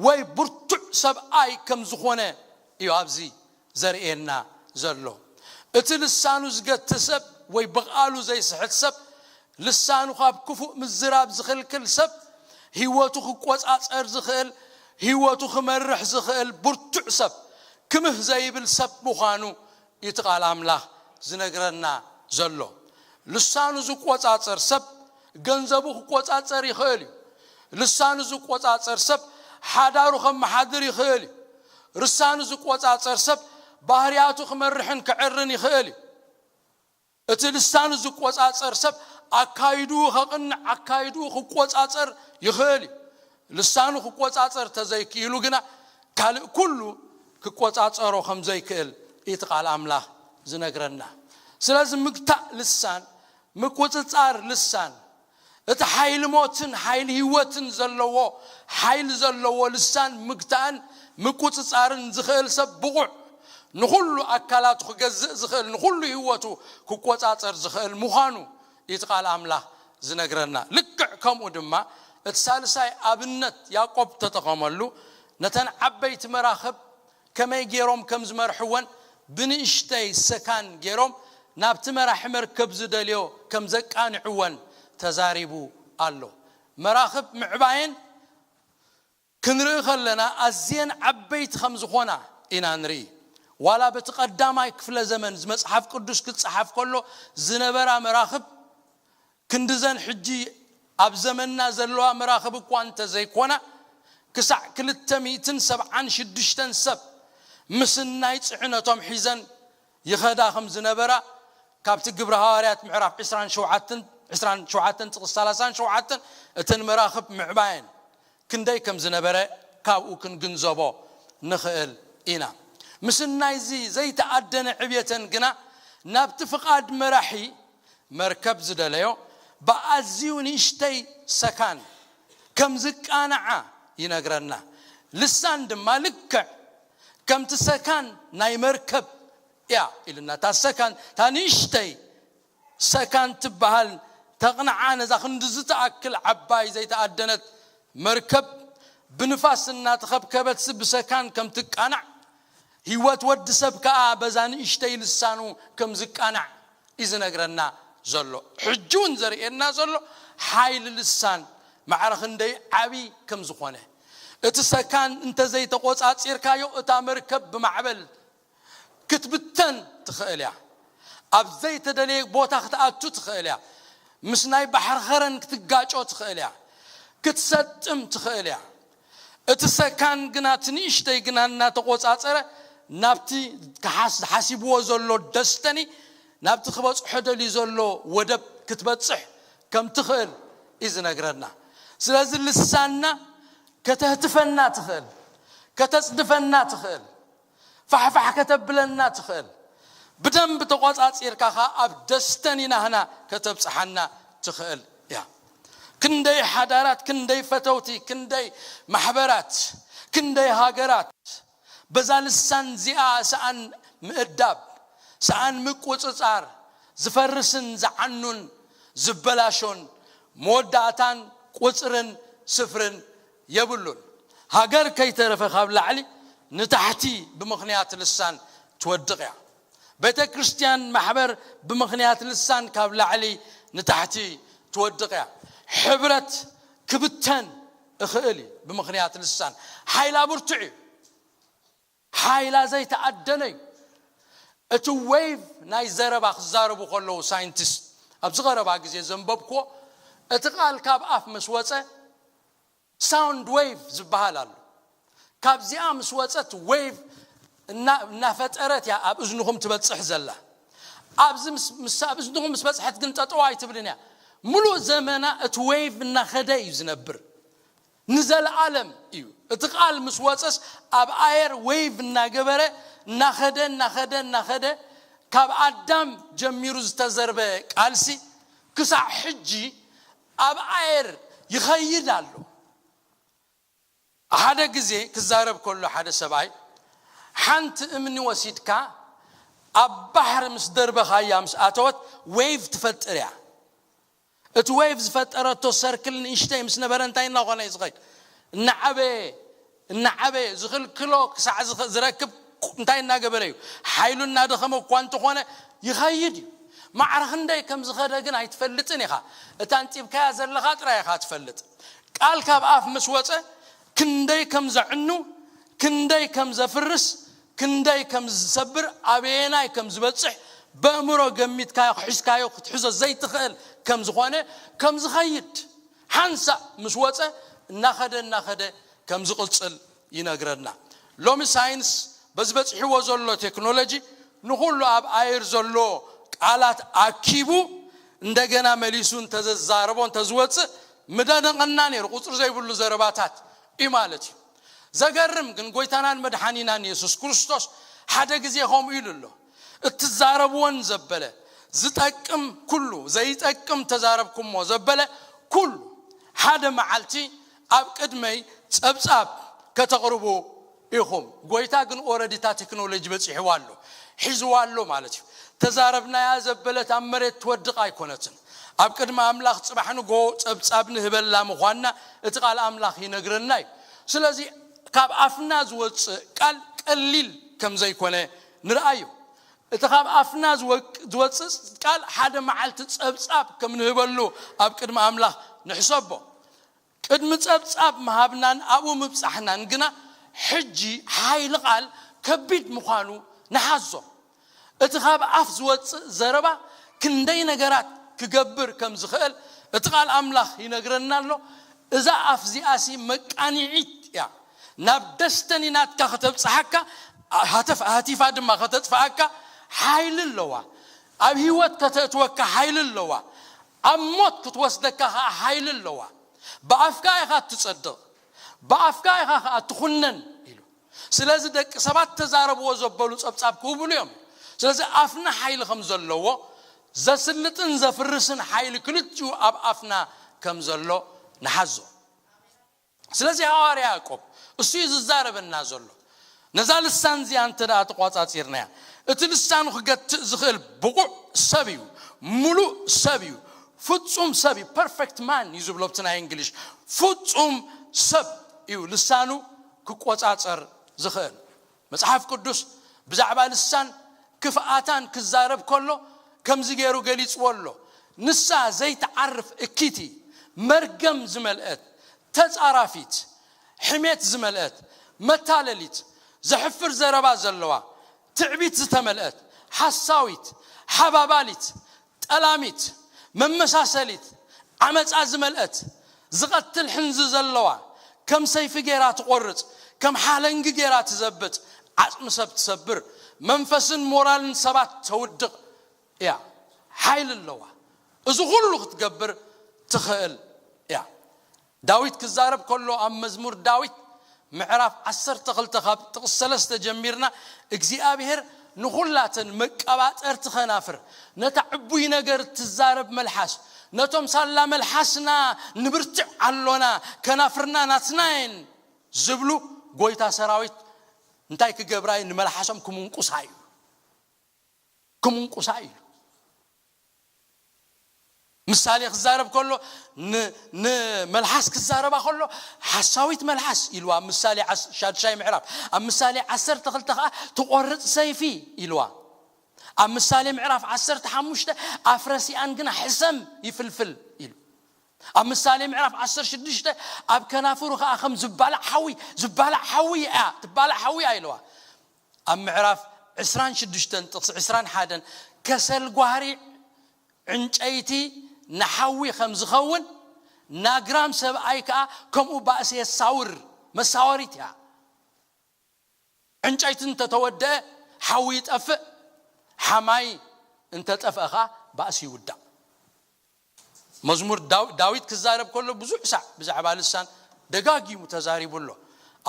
ወይ ብርቱዕ ሰብኣይ ከም ዝኾነ እዩ ኣብዚ ዘርእየና ዘሎ። እቲ ልሳኑ ዝገትእ ሰብ ወይ ብቓሉ ዘይስሕት ሰብ፣ ልሳኑ ካብ ክፉእ ምዝራብ ዝኽልክል ሰብ፣ ህይወቱ ክቆጻጸር ዝኽእል፣ ህይወቱ ክመርሕ ዝኽእል ብርቱዕ ሰብ፣ ክምህ ዘይብል ሰብ ምዃኑ እዩ እቲ ቃል ኣምላኽ ዝነግረና ዘሎ። ልሳኑ ዝቆጻጸር ሰብ ገንዘቡ ክቆጻጸር ይኽእል እዩ። ልሳኑ ዝቆጻጸር ሰብ ሓዳሩ ከመሓድር ይኽእል እዩ። ልሳኑ ዝቆጻጸር ሰብ ባህርያቱ ክመርሕን ክዕርን ይኽእል እዩ። እቲ ልሳኑ ዝቆጻጸር ሰብ ኣካይድኡ ከቕንዕ፣ ኣካይድኡ ክቆጻጸር ይኽእል እዩ። ልሳኑ ክቆጻጸር ተዘይክኢሉ ግና ካልእ ኩሉ ክቆጻጸሮ ከም ዘይክእል እቲ ቃል ኣምላኽ ዝነግረና። ስለዚ ምግታእ ልሳን፣ ምቁጽጻር ልሳን፣ እቲ ሓይሊ ሞትን ሓይሊ ህይወትን ዘለዎ፣ ሓይሊ ዘለዎ ልሳን ምግታእን ምቁጽጻርን ዝኽእል ሰብ ብቑዕ፣ ንኹሉ ኣካላቱ ክገዝእ ዝኽእል፣ ንኹሉ ህይወቱ ክቆጻጸር ዝኽእል ምዃኑ እቲ ቃል ኣምላኽ ዝነግረና። ልክዕ ከምኡ ድማ እቲ ሳልሳይ ኣብነት ያዕቆብ ተጠቐመሉ፣ ነተን ዓበይቲ መራኽብ ከመይ ገይሮም ከም ዝመርሕወን ብንእሽተይ ሰካን ገይሮም ናብቲ መራሒ መርከብ ዝደልዮ ከም ዘቃንዕወን ተዛሪቡ ኣሎ። መራኽብ ምዕባየን ክንርኢ ከለና ኣዝየን ዓበይቲ ከም ዝኾና ኢና ንርኢ። ዋላ በቲ ቀዳማይ ክፍለ ዘመን መጽሓፍ ቅዱስ ክጸሓፍ ከሎ ዝነበራ መራኽብ ክንድዘን ሕጂ ኣብ ዘመንና ዘለዋ መራኽብ እኳ እንተዘይኮና፣ ክሳዕ ክልተ ሚእትን ሰብዓን ሽዱሽተን ሰብ ምስናይ ጽዕነቶም ሒዘን ይኸዳ ከም ዝነበራ ካብቲ ግብረ ሃዋርያት ምዕራፍ ዕስራን ሸውዓተን፣ ዕስራን ሸውዓተን ጥቕሲ ሰላሳን ሸውዓተን፣ እተን መራኽብ ምዕባየን ክንደይ ከም ዝነበረ ካብኡ ክንግንዘቦ ንኽእል ኢና። ምስናይዚ ዘይተኣደነ ዕብየተን ግና ናብቲ ፍቓድ መራሒ መርከብ ዝደለዮ ብኣዝዩ ንእሽተይ ሰካን ከም ዝቃንዓ ይነግረና። ልሳን ድማ ልክዕ ከምቲ ሰካን ናይ መርከብ እያ ኢሉና። እታ ሰካን፣ እታ ንእሽተይ ሰካን ትበሃል ተቕንዓ፣ ነዛ ክንዲ ዝተኣክል ዓባይ ዘይተኣደነት መርከብ ብንፋስ እናተኸብከበት ብሰካን ከም ትቃናዕ፣ ህይወት ወዲ ሰብ ከኣ በዛ ንእሽተይ ልሳኑ ከም ዝቃናዕ እዩ ዝነግረና ዘሎ። ሕጂ እውን ዘርእየና ዘሎ ሓይሊ ልሳን ማዕረ ክንደይ ዓብዪ ከም ዝኾነ። እቲ ሰካን እንተዘይተቖጻጺርካዮ እታ መርከብ ብማዕበል ክትብተን ትኽእል እያ። ኣብ ዘይተደለየ ቦታ ክትኣቱ ትኽእል እያ። ምስ ናይ ባሕሪ ኸረን ክትጋጮ ትኽእል እያ። ክትሰጥም ትኽእል እያ። እቲ ሰካን ግና እቲ ንእሽተይ ግና እናተቖጻጸረ ናብቲ ክሓስ-፣ ሓሲብዎ ዘሎ ደስተኒ ናብቲ ክበጽሖ ደልዩ ዘሎ ወደብ ክትበጽሕ ከም ትኽእል እዩ ዝነግረና። ስለዚ ልሳንና ከተህትፈና ትኽእል፣ ከተጽድፈና ትኽእል፣ ፋሕፋሕ ከተብለና ትኽእል፣ ብደንብ ተቖጻጺርካ ኸኣ ኣብ ደስተኒ ናህና ከተብጽሓና ትኽእል እያ። ክንደይ ሓዳራት፣ ክንደይ ፈተውቲ፣ ክንደይ ማሕበራት፣ ክንደይ ሃገራት በዛ ልሳን እዚኣ ሰኣን ምእዳብ፣ ሰኣን ምቁጽጻር፣ ዝፈርስን ዝዓኑን ዝበላሾን መወዳእታን ቁጽርን ስፍርን የብሉን። ሃገር ከይተረፈ ካብ ላዕሊ ንታሕቲ ብምኽንያት ልሳን ትወድቕ እያ። ቤተ ክርስቲያን ማሕበር ብምኽንያት ልሳን ካብ ላዕሊ ንታሕቲ ትወድቕ እያ። ሕብረት ክብተን እኽእል እዩ ብምኽንያት ልሳን። ሓይላ ብርቱዕ እዩ። ሓይላ ዘይተኣደነ እዩ። እቲ ዌቭ ናይ ዘረባ ክዛረቡ ከለዉ ሳይንቲስት ኣብዚ ቀረባ ግዜ ዘንበብክዎ እቲ ቃል ካብ ኣፍ ምስ ወፀ ሳውንድ ዌቭ ዝበሃል ኣሎ። ካብዚኣ ምስ ወፀት ዌቭ እና- እናፈጠረት እያ ኣብ እዝንኹም ትበፅሕ ዘላ። ኣብዚ ምስ- ምስ- ኣብ እዝንኹም ምስ በፅሐት ግን ጠጠው ኣይትብልን እያ። ሙሉእ ዘመና እቲ ዌቭ እናኸደ እዩ ዝነብር። ንዘለኣለም እዩ። እቲ ቃል ምስ ወፀስ ኣብ ኣየር ዌቭ እናገበረ እናኸደ እናኸደ እናኸደ ካብ ኣዳም ጀሚሩ ዝተዘርበ ቃልሲ ክሳዕ ሕጂ ኣብ ኣየር ይኸይድ ኣሎ። ሓደ ግዜ ክዛረብ ከሎ ሓደ ሰብኣይ ሓንቲ እምኒ ወሲድካ ኣብ ባሕሪ ምስ ደርበኻያ ምስ ኣተወት ዌቭ ትፈጥር እያ። እቲ ዌቭ ዝፈጠረቶ ሰርክል ንእሽተይ ምስ ነበረ እንታይ እናኾነ እዩ ዝኸይድ? እናዓበየ እናዓበየ ዝኽልክሎ ክሳዕ ዝኸ- ዝረክብ እንታይ እናገበረ እዩ? ሓይሉ እናደኸመ እኳ እንተኾነ ይኸይድ እዩ። ማዕረ ክንደይ ከም ዝኸደ ግን ኣይትፈልጥን ኢኻ። እታ ኣንጢብካያ ዘለኻ ጥራይ ኢኻ ትፈልጥ። ቃል ካብ ኣፍ ምስ ወፀ ክንደይ ከም ዘዕኑ፣ ክንደይ ከም ዘፍርስ፣ ክንደይ ከም ዝሰብር፣ ኣበየናይ ከም ዝበፅሕ በእምሮ ገሚትካዮ ክሕዝካዮ ክትሕዞ ዘይትኽእል ከም ዝኾነ ከም ዝኸይድ ሓንሳእ ምስ ወፀ እናኸደ እናኸደ ከም ዝቕፅል ይነግረና። ሎሚ ሳይንስ በዚ በፂሕዎ ዘሎ ቴክኖሎጂ ንኹሉ ኣብ ኣየር ዘሎ ቃላት ኣኪቡ እንደገና መሊሱ እንተዘዛረቦ እንተዝወፅእ ምደነቐና ነይሩ። ቁፅሪ ዘይብሉ ዘረባታት እዩ ማለት እዩ። ዘገርም ግን ጎይታናን መድሓኒናን የሱስ ክርስቶስ ሓደ ግዜ ከምኡ ኢሉ ኣሎ። እትዛረብዎን ዘበለ ዝጠቅም ኩሉ ዘይጠቅም ተዛረብኩሞ ዘበለ ኩሉ ሓደ መዓልቲ ኣብ ቅድመይ ጸብጻብ ከተቕርቡ ኢኹም። ጎይታ ግን ኦረዲ እታ ቴክኖሎጂ በጺሕዋ ኣሎ፣ ሒዝዋ ኣሎ ማለት እዩ። ተዛረብናያ ዘበለት ኣብ መሬት ትወድቕ ኣይኮነትን። ኣብ ቅድሚ ኣምላኽ ጽባሕ ንጎ ጸብጻብ ንህበላ ምዃንና እቲ ቃል ኣምላኽ ይነግረና እዩ። ስለዚ ካብ ኣፍና ዝወጽእ ቃል ቀሊል ከም ዘይኮነ ንርኣዩ። እቲ ካብ ኣፍና ዝወቅ- ዝወጽእ ቃል ሓደ መዓልቲ ጸብጻብ ከም ንህበሉ ኣብ ቅድሚ ኣምላኽ ንሕሰቦ። ቅድሚ ጸብጻብ ምሃብናን ኣብኡ ምብጻሕናን ግና ሕጂ ሓይሊ ቃል ከቢድ ምዃኑ ንሓዞ። እቲ ካብ ኣፍ ዝወጽእ ዘረባ ክንደይ ነገራት ክገብር ከም ዝኽእል እቲ ቃል ኣምላኽ ይነግረና ኣሎ። እዛ ኣፍ እዚኣሲ መቃኒዒት እያ። ናብ ደስተኒ ናትካ ከተብጽሓካ፣ ሃተፍ- ሃቲፋ ድማ ከተጥፍኣካ ሓይሊ ኣለዋ። ኣብ ህይወት ከተእትወካ ሓይሊ ኣለዋ። ኣብ ሞት ክትወስደካ ኸዓ ሓይሊ ኣለዋ። ብኣፍካ ኢኻ እትጸድቕ፣ ብኣፍካ ኢኻ ኸዓ ትኹነን ኢሉ። ስለዚ ደቂ ሰባት ተዛረብዎ ዘበሉ ጸብጻብ ክህብሉ እዮም። ስለዚ ኣፍና ሓይሊ ከም ዘለዎ፣ ዘስልጥን ዘፍርስን ሓይሊ ክልቲኡ ኣብ ኣፍና ከም ዘሎ ንሓዞ። ስለዚ ሃዋርያ ያዕቆብ እሱ እዩ ዝዛረበና ዘሎ። ነዛ ልሳን እዚኣ እንተ ደኣ ተቋጻጺርናያ፣ እቲ ልሳኑ ክገትእ ዝኽእል ብቑዕ ሰብ እዩ፣ ምሉእ ሰብ እዩ፣ ፍጹም ሰብ እዩ፣ ፐርፌክት ማን እዩ ዝብሎ ብቲ ናይ እንግሊሽ። ፍጹም ሰብ እዩ ልሳኑ ክቆጻጸር ዝኽእል። መጽሓፍ ቅዱስ ብዛዕባ ልሳን ክፍኣታን ክዛረብ ከሎ ከምዚ ገይሩ ገሊጽዎ ኣሎ። ንሳ ዘይትዓርፍ እኪቲ፣ መርገም ዝመልአት፣ ተጻራፊት፣ ሕሜት ዝመልአት፣ መታለሊት፣ ዘሕፍር ዘረባ ዘለዋ፣ ትዕቢት ዝተመልአት፣ ሓሳዊት፣ ሓባባሊት፣ ጠላሚት፣ መመሳሰሊት፣ ዓመጻ ዝመልአት፣ ዝቐትል ሕንዚ ዘለዋ፣ ከም ሰይፊ ገይራ ትቖርጽ፣ ከም ሓለንጊ ገይራ ትዘብጥ፣ ዓጽሚ ሰብ ትሰብር፣ መንፈስን ሞራልን ሰባት ተውድቕ እያ። ሓይሊ ኣለዋ። እዚ ኩሉ ክትገብር ትኽእል እያ። ዳዊት ክዛረብ ከሎ ኣብ መዝሙር ዳዊት ምዕራፍ ዓሰርተ ክልተ ካብ ጥቕስ ሰለስተ ጀሚርና እግዚኣብሔር ንኹላተን መቀባጠርቲ ከናፍር፣ ነታ ዕቡይ ነገር ትዛረብ መልሓስ፣ ነቶም ሳላ መልሓስና ንብርትዕ ኣሎና፣ ከናፍርና ናትና እየን ዝብሉ ጎይታ ሰራዊት እንታይ ክገብራ እዩ? ንመልሓሶም ክምንቁሳ እዩ። ክምንቁሳ እዩ። ምሳሌ ክዛረብ ከሎ ን- ንመልሓስ ክዛረባ ከሎ ሓሳዊት መልሓስ ኢልዋ። ኣብ ምሳሌ ዓስ- ሻድሻይ ምዕራፍ ኣብ ምሳሌ ዓሰርተ ክልተ ከዓ ትቆርፅ ሰይፊ ኢልዋ። ኣብ ምሳሌ ምዕራፍ ዓሰርተ ሓሙሽተ ኣፍረሲኣን ግና ሕሰም ይፍልፍል ኢሉ። ኣብ ምሳሌ ምዕራፍ ዓሰርተ ሽዱሽተ ኣብ ከናፍሩ ከዓ ከም ዝባላዕ ሓዊ ዝባላዕ ሓዊ እያ ትባላዕ ሓዊ እያ ኢልዋ። ኣብ ምዕራፍ ዕስራን ሽዱሽተን ጥቕሲ ዕስራን ሓደን ከሰል ጓህሪ ዕንጨይቲ ንሓዊ ከም ዝኸውን ናግራም ሰብኣይ ከዓ ከምኡ ባእሲ የሳውር። መሳወሪት እያ። ዕንጨይቲ እንተተወደአ ሓዊ ይጠፍእ፣ ሓማይ እንተጠፍአ ከዓ ባእሲ ይውዳእ። መዝሙር ዳው- ዳዊት ክዛረብ ከሎ ብዙሕ ሳዕ ብዛዕባ ልሳን ደጋጊሙ ተዛሪቡ ኣሎ።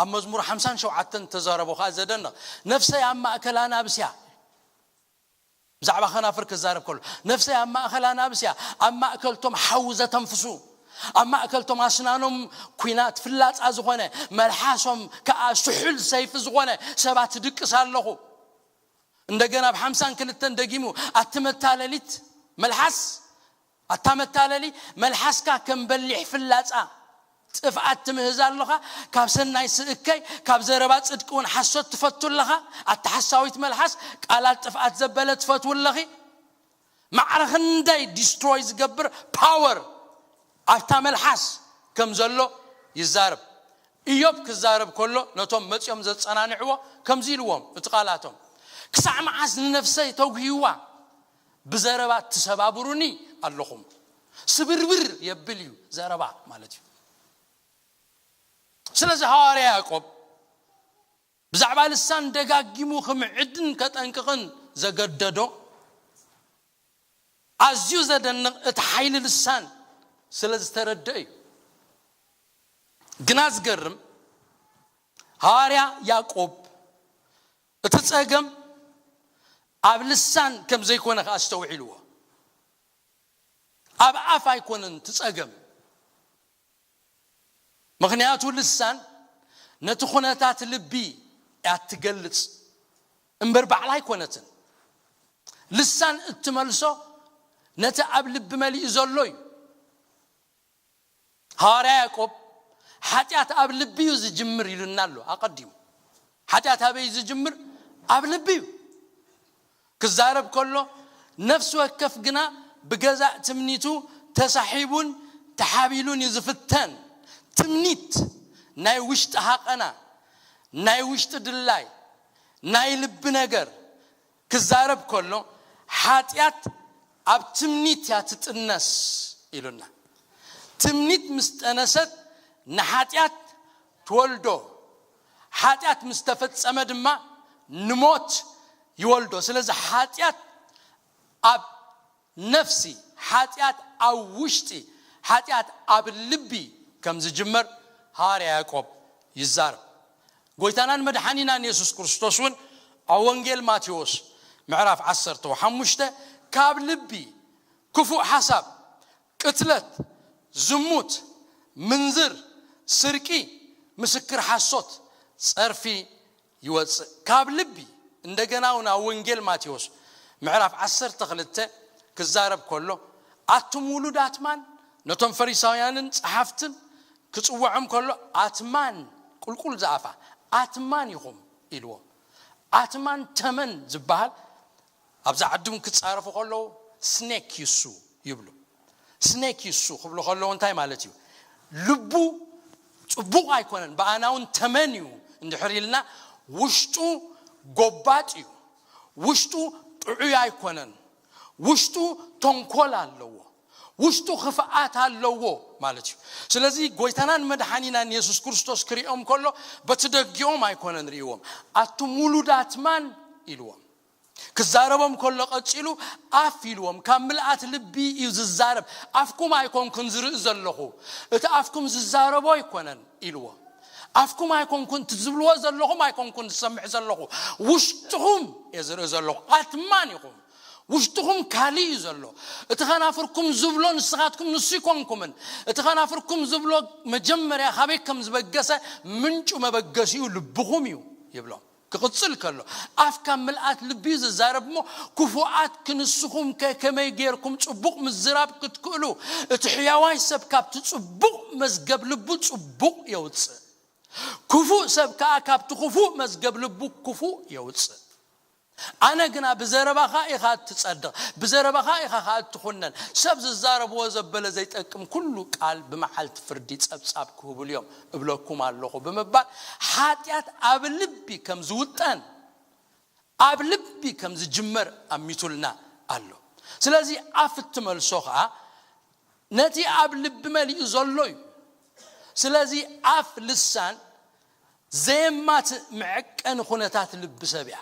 ኣብ መዝሙር ሓምሳን ሸውዓተን ተዛረቦ ከዓ ዘደንቕ፣ ነፍሰይ ኣብ ማእከል ኣናብስ እያ። ብዛዕባ ከናፍር ክዛረብ ከሎ ነፍሰይ ኣብ ማእከል ኣናብስ እያ፣ ኣብ ማእከልቶም ሓዊ ዘተንፍሱ፣ ኣብ ማእከልቶም ኣስናኖም ኩናት ፍላጻ ዝኾነ፣ መልሓሶም ከዓ ስሑል ሰይፊ ዝኾነ ሰባት ድቅስ ኣለኹ። እንደገና ኣብ ሓምሳን ክልተን ደጊሙ ኣቲ መታለሊት መልሓስ፣ ኣታ መታለሊ፣ መልሓስካ ከም በሊሕ ፍላጻ ጥፍኣት ትምህዝ ኣለኻ። ካብ ሰናይ ስእከይ ካብ ዘረባ ጽድቂ እውን ሓሶት ትፈቱ ኣለኻ። ኣታ ሓሳዊት መልሓስ፣ ቃላት ጥፍኣት ዘበለ ትፈትው ኣለኺ። ማዕረ ክንደይ ዲስትሮይ ዝገብር ፓወር ኣብታ መልሓስ ከም ዘሎ ይዛረብ። ኢዮብ ክዛረብ ከሎ ነቶም መጺኦም ዘጸናንዕዎ ከምዚ ኢልዎም፣ እቲ ቃላቶም፣ ክሳዕ መዓስ ንነፍሰይ ተጉህይዋ? ብዘረባ ትሰባብሩኒ ኣለኹም። ስብርብር የብል እዩ ዘረባ ማለት እዩ። ስለዚ ሃዋርያ ያዕቆብ ብዛዕባ ልሳን ደጋጊሙ ክምዕድን ከጠንቅቕን ዘገደዶ ኣዝዩ ዘደንቕ እቲ ሓይሊ ልሳን ስለ ዝተረድአ እዩ። ግና ዝገርም፣ ሃዋርያ ያዕቆብ እቲ ጸገም ኣብ ልሳን ከም ዘይኮነ ከኣ ኣስተውዒልዎ። ኣብ ኣፍ ኣይኮነን እቲ ጸገም። ምኽንያቱ ልሳን ነቲ ኩነታት ልቢ እያ ትገልጽ እምበር ባዕላ ኣይኮነትን። ልሳን እትመልሶ ነቲ ኣብ ልቢ መሊኡ ዘሎ እዩ። ሃዋርያ ያዕቆብ ሓጢኣት ኣብ ልቢ እዩ ዝጅምር ኢሉና ኣሎ ኣቐዲሙ። ሓጢኣት ኣበይ እዩ ዝጅምር? ኣብ ልቢ እዩ። ክዛረብ ከሎ ነፍሲ ወከፍ ግና ብገዛእ ትምኒቱ ተሳሒቡን ተሓቢሉን እዩ ዝፍተን። ትምኒት ናይ ውሽጢ ሃቐና፣ ናይ ውሽጢ ድላይ፣ ናይ ልቢ ነገር ክዛረብ ከሎ ሓጢኣት ኣብ ትምኒት እያ ትጥነስ ኢሉና። ትምኒት ምስ ጠነሰት ንሓጢኣት ትወልዶ፣ ሓጢኣት ምስ ተፈጸመ ድማ ንሞት ይወልዶ። ስለዚ ሓጢኣት ኣብ ነፍሲ፣ ሓጢኣት ኣብ ውሽጢ፣ ሓጢኣት ኣብ ልቢ ከም ዝጅመር ሃዋርያ ያዕቆብ ይዛረብ። ጎይታናን መድሓኒናን የሱስ ክርስቶስ እውን ኣብ ወንጌል ማቴዎስ ምዕራፍ ዓሰርተ ሓሙሽተ ካብ ልቢ ክፉእ ሓሳብ፣ ቅትለት፣ ዝሙት፣ ምንዝር፣ ስርቂ፣ ምስክር ሓሶት፣ ጸርፊ ይወጽእ ካብ ልቢ። እንደገና እውን ኣብ ወንጌል ማቴዎስ ምዕራፍ ዓሰርተ ክልተ ክዛረብ ከሎ ኣቱም ውሉድ ኣትማን፣ ነቶም ፈሪሳውያንን ጸሓፍትን ክጽውዖም ከሎ ኣትማን፣ ቁልቁል ዝኣፋ ኣትማን ኢኹም ኢልዎም። ኣትማን ተመን ዝበሃል ኣብዚ ዓዲ እውን ክጻረፉ ከለዉ ስኔክ ይሱ ይብሉ። ስኔክ ይሱ ክብሉ ከለዉ እንታይ ማለት እዩ? ልቡ ጽቡቕ ኣይኮነን፣ ብኣና እውን ተመን እዩ እንድሕር ኢልና፣ ውሽጡ ጎባጥ እዩ፣ ውሽጡ ጥዑይ ኣይኮነን፣ ውሽጡ ተንኮል ኣለዎ፣ ውሽጡ ክፍኣት ኣለዎ ማለት እዩ። ስለዚ ጎይታናን መድሓኒናን የሱስ ክርስቶስ ክሪኦም ከሎ በቲ ደጊኦም ኣይኮነን ርእይዎም። ኣቱም ውሉዳት ማን ኢልዎም። ክዛረቦም ከሎ ቀጺሉ ኣፍ ኢልዎም። ካብ ምልኣት ልቢ እዩ ዝዛረብ። ኣፍኩም ኣይኮንኩን ዝርኢ ዘለኹ፣ እቲ ኣፍኩም ዝዛረቦ ኣይኮነን ኢልዎም። ኣፍኩም ኣይኮንኩን፣ እቲ ዝብልዎ ዘለኹም ኣይኮንኩን ዝሰምዕ ዘለኹ፣ ውሽጥኹም እየ ዝርኢ ዘለኹ። ኣትማን ኢኹም። ውሽጥኹም ካልእ እዩ ዘሎ። እቲ ከናፍርኩም ዝብሎ ንስኻትኩም ንሱ ይኮንኩምን። እቲ ከናፍርኩም ዝብሎ መጀመርያ ካበይ ከም ዝበገሰ ምንጩ መበገሲኡ ልብኹም እዩ ይብሎም። ክቕጽል ከሎ፣ ኣፍ ካብ ምልኣት ልቢ እዩ ዝዛረብ እሞ፣ ክፉኣት ክንስኹም ከ ከመይ ጌርኩም ጽቡቕ ምዝራብ ክትክእሉ? እቲ ሕያዋይ ሰብ ካብቲ ጽቡቕ መዝገብ ልቡ ጽቡቕ የውጽእ፣ ክፉእ ሰብ ከኣ ካብቲ ክፉእ መዝገብ ልቡ ክፉእ የውጽእ። ኣነ ግና ብዘረባኻ ኢኻ እትጸድቕ፣ ብዘረባኻ ኢኻ ኸኣ እትኹነን። ሰብ ዝዛረብዎ ዘበለ ዘይጠቅም ኩሉ ቃል ብመዓልቲ ፍርዲ ጸብጻብ ክህብሉ እዮም እብለኩም ኣለኹ ብምባል፣ ሓጢኣት ኣብ ልቢ ከም ዝውጠን፣ ኣብ ልቢ ከም ዝጅመር ኣሚቱልና ኣሎ። ስለዚ ኣፍ እትመልሶ ኸኣ ነቲ ኣብ ልቢ መሊኡ ዘሎ እዩ። ስለዚ ኣፍ፣ ልሳን ዘየማትእ መዐቀኒ ኩነታት ልቢ ሰብ እያ።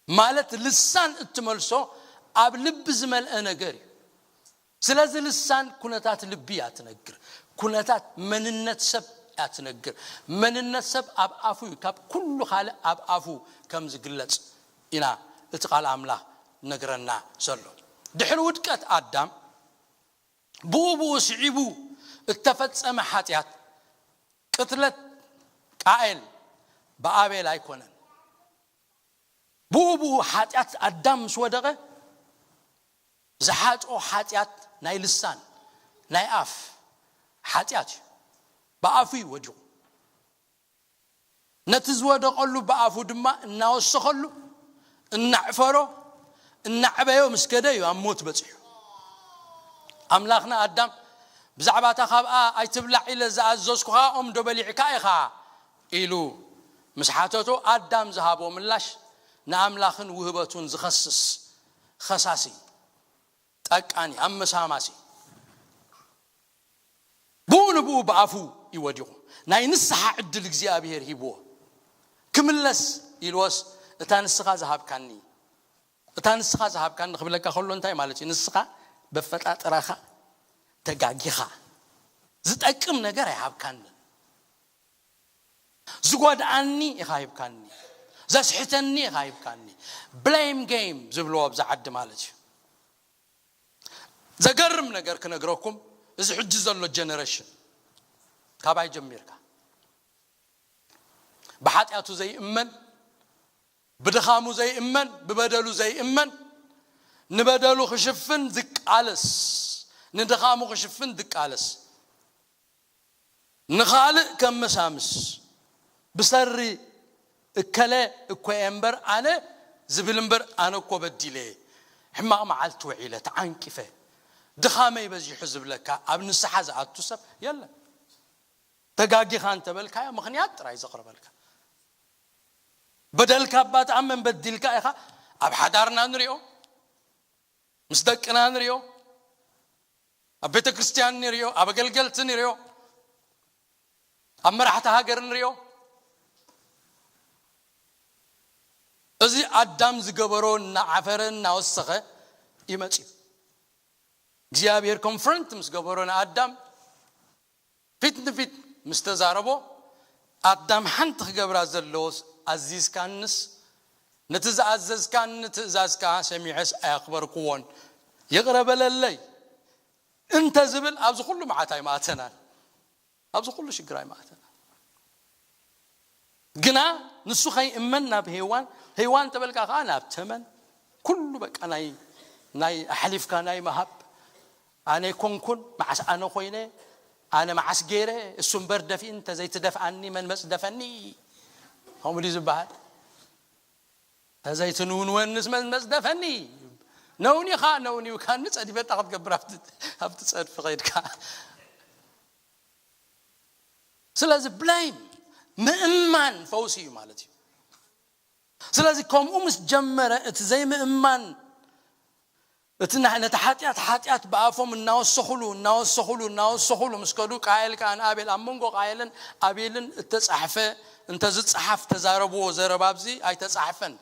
ማለት ልሳን እትመልሶ ኣብ ልቢ ዝመልአ ነገር እዩ። ስለዚ ልሳን ኩነታት ልቢ እያ ትነግር፣ ኩነታት መንነት ሰብ እያ ትነግር። መንነት ሰብ ኣብ ኣፉ እዩ፣ ካብ ኩሉ ካልእ ኣብ ኣፉ ከም ዝግለጽ ኢና እቲ ቃል ኣምላኽ ነግረና ዘሎ። ድሕሪ ውድቀት ኣዳም ብኡ ብኡ ስዒቡ እተፈጸመ ሓጢኣት፣ ቅትለት ቃኤል ብኣቤል ኣይኮነን። ብኡ ብኡ ሓጢኣት ኣዳም ምስ ወደቐ ዝሓጥኦ ሓጢኣት ናይ ልሳን፣ ናይ ኣፍ ሓጢኣት እዩ። ብኣፉ እዩ ወዲቑ። ነቲ ዝወደቐሉ ብኣፉ ድማ እናወሰኸሉ፣ እናዕፈሮ፣ እናዕበዮ ምስ ከደ እዩ ኣብ ሞት በጺሑ። ኣምላኽና ኣዳም ብዛዕባ እታ ካብኣ ኣይትብላዕ ኢለ ዝኣዘዝኩኻ ኦም ዶ በሊዕካ ኢኻ ኢሉ ምስ ሓተቶ፣ ኣዳም ዝሃቦ ምላሽ ንኣምላኽን ውህበቱን ዝኸስስ ኸሳሲ፣ ጠቃኒ፣ ኣመሳማሲ። ብኡ ንብኡ ብኣፉ እዩ ወዲቑ። ናይ ንስሓ ዕድል እግዚኣብሔር ሂብዎ። ክምለስ ኢልዎስ፣ እታ ንስኻ ዝሃብካኒ፣ እታ ንስኻ ዝሃብካኒ ክብለካ ከሎ እንታይ ማለት እዩ? ንስኻ በፈጣጥራኻ ተጋጊኻ ዝጠቅም ነገር ኣይሃብካኒ። ዝጎድኣኒ ኢኻ ሂብካኒ፣ ዘስሕተኒ ኢኻ ሂብካኒ። ብሌም ጌም ዝብልዎ ኣብዚ ዓዲ ማለት እዩ። ዘገርም ነገር ክነግረኩም፣ እዚ ሕጂ ዘሎ ጀነሬሽን ካባይ ጀሚርካ ብሓጢኣቱ ዘይእመን፣ ብድኻሙ ዘይእመን፣ ብበደሉ ዘይእመን፣ ንበደሉ ክሽፍን ዝቃለስ፣ ንድኻሙ ክሽፍን ዝቃለስ፣ ንኻልእ ከመሳምስ፣ ብሰሪ እከለ እኮ እየ እምበር ኣነ ዝብል እምበር፣ ኣነ እኮ በዲለ፣ ሕማቕ መዓልቲ ውዒለ፣ ተዓንቂፈ፣ ድኻመይ በዚሑ ዝብለካ ኣብ ንስሓ ዝኣቱ ሰብ የለን። ተጋጊኻ እንተበልካዮ ምኽንያት ጥራይ ዘቕርበልካ። በደልካ እባ ተኣመን በዲልካ ኢኻ። ኣብ ሓዳርና ንሪኦ፣ ምስ ደቅና ንሪኦ፣ ኣብ ቤተ ክርስቲያን ንሪኦ፣ ኣብ ኣገልገልቲ ንሪኦ፣ ኣብ መራሕቲ ሃገር ንሪኦ። እዚ ኣዳም ዝገበሮ እናዓፈረ እናወሰኸ እዩ መጺኡ። እግዚኣብሔር ኮንፍረንት ምስ ገበሮ ንኣዳም ፊት ንፊት ምስ ተዛረቦ፣ ኣዳም ሓንቲ ክገብራ ዘለዎስ ኣዚዝካንስ፣ ነቲ ዝኣዘዝካኒ ትእዛዝ ከኣ ሰሚዐስ ኣየኽበርክዎን፣ ይቕረ በለለይ እንተ ዝብል ኣብዚ ኩሉ መዓት ኣይምኣተናን። ኣብዚ ኩሉ ሽግር ኣይምኣተናን። ግና ንሱ ከይእመን ናብ ሄዋን፣ ሄዋን ተበልካ ከኣ ናብ ተመን፣ ኩሉ በቃ ናይ፣ ናይ ኣሕሊፍካ ናይ ምሃብ፣ ኣነ ኣይኮንኩን፣ መዓስ ኣነ ኮይነ፣ ኣነ መዓስ ገይረ፣ እሱ እምበር ደፊኡ እንተ ዘይትደፍኣኒ መን መጽደፈኒ? ከምኡ ድዩ ዝበሃል? ዘይትንውንወንስ መ- መጽደፈኒ። ነውኒኻ ነውኒውካኒ ጸዲፈታ ክትገብር ኣብቲ ኣብቲ ጸድፊ ኸይድካ። ስለዚ ብላይም ምእማን ፈውሲ እዩ ማለት እዩ። ስለዚ ከምኡ ምስ ጀመረ እቲ ዘይምእማን እቲ ና- ነቲ ሓጢኣት ሓጢኣት ብኣፎም እናወሰኹሉ እናወሰኹሉ እናወሰኹሉ ምስ ከዱ፣ ቃየል ከኣ ንኣቤል፣ ኣብ መንጎ ቃየልን ኣቤልን እተጻሕፈ እንተ ዝጸሓፍ ተዛረብዎ ዘረባ ኣብዚ ኣይተጻሕፈን።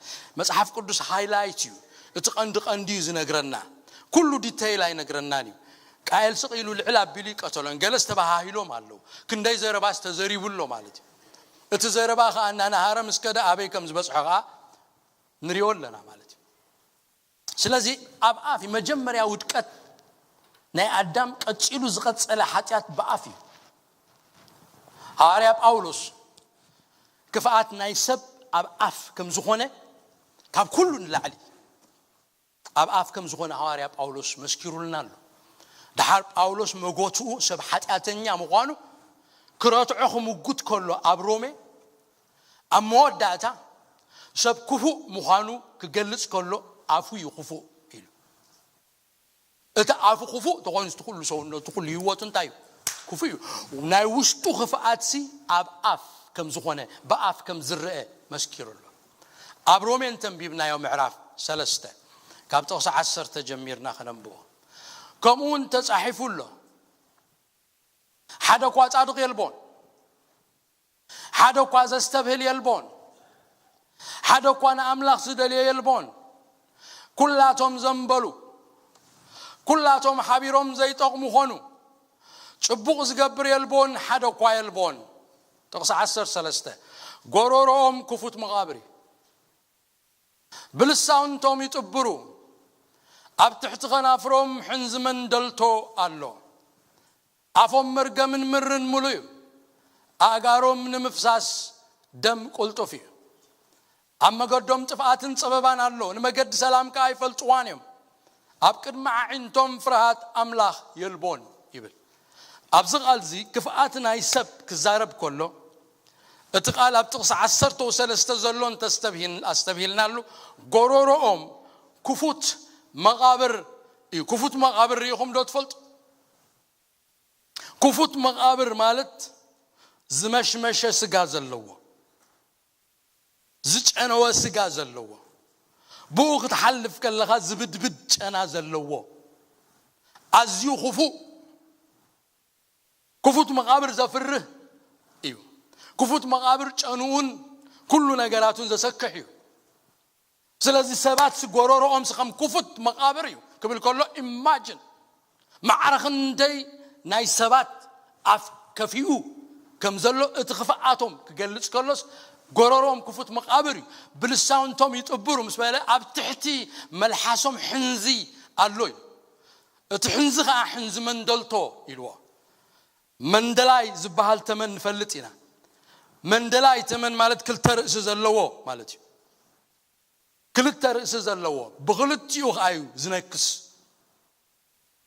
መጽሓፍ ቅዱስ ሃይላይት እዩ፣ እቲ ቀንዲ ቀንዲ እዩ ዝነግረና። ኩሉ ዲተይል ኣይነግረናን እዩ። ቃየል ስቕ ኢሉ ልዕል ኣቢሉ ይቀተሎን ገለ ዝተባሃሂሎም ኣለዉ። ክንደይ ዘረባስ ተዘሪቡ ኣሎ ማለት እዩ። እቲ ዘረባ ከኣ እናነሃረ ምስ ከደ ኣበይ ከም ዝበጽሖ ከኣ ንሪኦ ኣለና ማለት እዩ። ስለዚ ኣብ ኣፍ መጀመርያ ውድቀት ናይ ኣዳም ቀጺሉ ዝቐጸለ ሓጢኣት ብኣፍ እዩ። ሃዋርያ ጳውሎስ ክፍኣት ናይ ሰብ ኣብ ኣፍ ከም ዝኾነ ካብ ኩሉ ንላዕሊ ኣብ ኣፍ ከም ዝኾነ ሃዋርያ ጳውሎስ መስኪሩልና ኣሎ። ደሓር ጳውሎስ መጎትኡ ሰብ ሓጢኣተኛ ምዃኑ ክረትዖ ክምጉት ከሎ ኣብ ሮሜ ኣብ መወዳእታ ሰብ ክፉእ ምዃኑ ክገልጽ ከሎ ኣፉ እዩ ክፉእ ኢሉ። እቲ ኣፉ ክፉእ ተኾይኑ እቲ ኩሉ ሰውነቱ ኩሉ ህይወቱ እንታይ እዩ? ክፉእ እዩ። ናይ ውሽጡ ክፍኣትሲ ኣብ ኣፍ ከም ዝኾነ ብኣፍ ከም ዝረአ መስኪሩ ኣሎ። ኣብ ሮሜ እንተንቢብናዮ ምዕራፍ ሰለስተ ካብ ጥቕሲ ዓሰርተ ጀሚርና ከነንብቦ። ከምኡ እውን ተጻሒፉ ኣሎ፣ ሓደ እኳ ጻድቕ የልቦን፣ ሓደ እኳ ዘስተብህል የልቦን፣ ሓደ እኳ ንኣምላኽ ዝደልዮ የልቦን። ኩላቶም ዘንበሉ፣ ኩላቶም ሓቢሮም ዘይጠቕሙ ኾኑ። ጽቡቕ ዝገብር የልቦን፣ ሓደ እኳ የልቦን። ጥቕሲ ዓሰርተ ሰለስተ፣ ጎሮሮኦም ክፉት መቓብር እዩ፣ ብልሳውንቶም ይጥብሩ፣ ኣብ ትሕቲ ኸናፍሮም ሕንዝመን ደልቶ ኣሎ። ኣፎም መርገምን ምርን ምሉእ እዩ፣ ኣእጋሮም ንምፍሳስ ደም ቁልጡፍ እዩ። ኣብ መገዶም ጥፍኣትን ጸበባን ኣሎ፣ ንመገዲ ሰላም ከኣ ኣይፈልጥዋን እዮም። ኣብ ቅድሚ ኣዒንቶም ፍርሃት ኣምላኽ የልቦን ይብል። ኣብዚ ቃል እዚ ክፍኣት ናይ ሰብ ክዛረብ ከሎ እቲ ቃል ኣብ ጥቕሲ ዓሰርተ ሰለስተ ዘሎ እንተስተብሂል- ኣስተብሂልናሉ ጎሮሮኦም ክፉት መቓብር እዩ። ክፉት መቓብር ርኢኹም ዶ ትፈልጡ? ክፉት መቓብር ማለት ዝመሽመሸ ስጋ ዘለዎ፣ ዝጨነወ ስጋ ዘለዎ፣ ብኡ ክትሓልፍ ከለኻ ዝብድብድ ጨና ዘለዎ፣ ኣዝዩ ክፉእ። ክፉት መቓብር ዘፍርህ እዩ። ክፉት መቓብር ጨንኡን ኩሉ ነገራቱን ዘሰክሕ እዩ። ስለዚ ሰባት ጎሮሮኦም ከም ክፉት መቓብር እዩ ክብል ከሎ ኢማጅን ማዕረ ክንደይ ናይ ሰባት ኣፍ ከፊኡ ከም ዘሎ እቲ ክፍኣቶም ክገልጽ ከሎስ ጎሮሮኦም ክፉት መቓብር እዩ። ብልሳውንቶም ይጥብሩ ምስ በለ ኣብ ትሕቲ መልሓሶም ሕንዚ ኣሎ እዩ። እቲ ሕንዚ ኸዓ ሕንዚ መንደልቶ ኢልዎ። መንደላይ ዝበሃል ተመን ንፈልጥ ኢና። መንደላይ ተመን ማለት ክልተ ርእሲ ዘለዎ ማለት እዩ። ክልተ ርእሲ ዘለዎ ብኽልቲኡ ኸዓ እዩ ዝነክስ።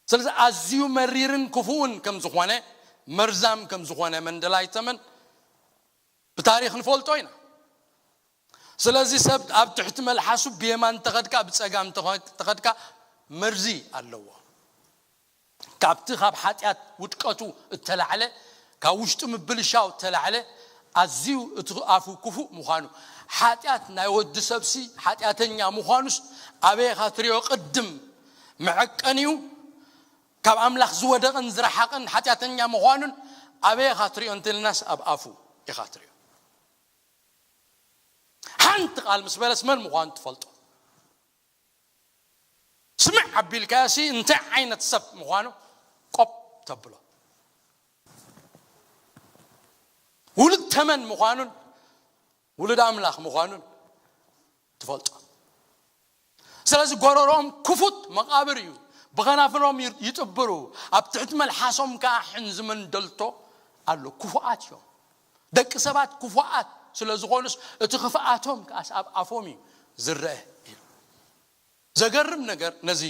ስለዚ ኣዝዩ መሪርን ክፉእን ከም ዝኾነ፣ መርዛም ከም ዝኾነ መንደላይ ተመን ብታሪኽ ንፈልጦ ኢና። ስለዚ ሰብ ኣብ ትሕቲ መልሓሱ ብየማን ተኸድካ ብጸጋም ተኸ- ተኸድካ መርዚ ኣለዎ። ካብቲ ካብ ሓጢኣት ውድቀቱ እተላዕለ፣ ካብ ውሽጡ ምብልሻው እተላዕለ ኣዝዩ እቲ ኣፉ ክፉእ ምዃኑ፣ ሓጢኣት ናይ ወዲ ሰብሲ ሓጢኣተኛ ምዃኑስ ኣበይ ኢኻ ትሪኦ? ቅድም መዐቀኒኡ ካብ ኣምላኽ ዝወደቐን ዝረሓቐን ሓጢኣተኛ ምዃኑን ኣበይ ኢኻ ትሪኦ እንተልናስ ኣብ ኣፉ ኢኻ ትሪኦ። ሓንቲ ቃል ምስ በለስ መን ምዃኑ ትፈልጦ። ስምዕ ኣቢልካሲ እንታይ ዓይነት ሰብ ምዃኑ ቆብ ተብሎ። ውሉድ ተመን ምዃኑን ውሉድ ኣምላኽ ምዃኑን ትፈልጦ። ስለዚ ጎረሮኦም ክፉት መቓብር እዩ። ብኸናፍሮም ይ- ይጥብሩ፣ ኣብ ትሕቲ መልሓሶም ከኣ ሕንዚ መንደልቶ ኣሎ። ክፉኣት እዮም። ደቂ ሰባት ክፉኣት ስለ ዝኾኑስ እቲ ክፍኣቶም ከኣስ ኣብ ኣፎም እዩ ዝረአ ኢሉ። ዘገርም ነገር ነዚ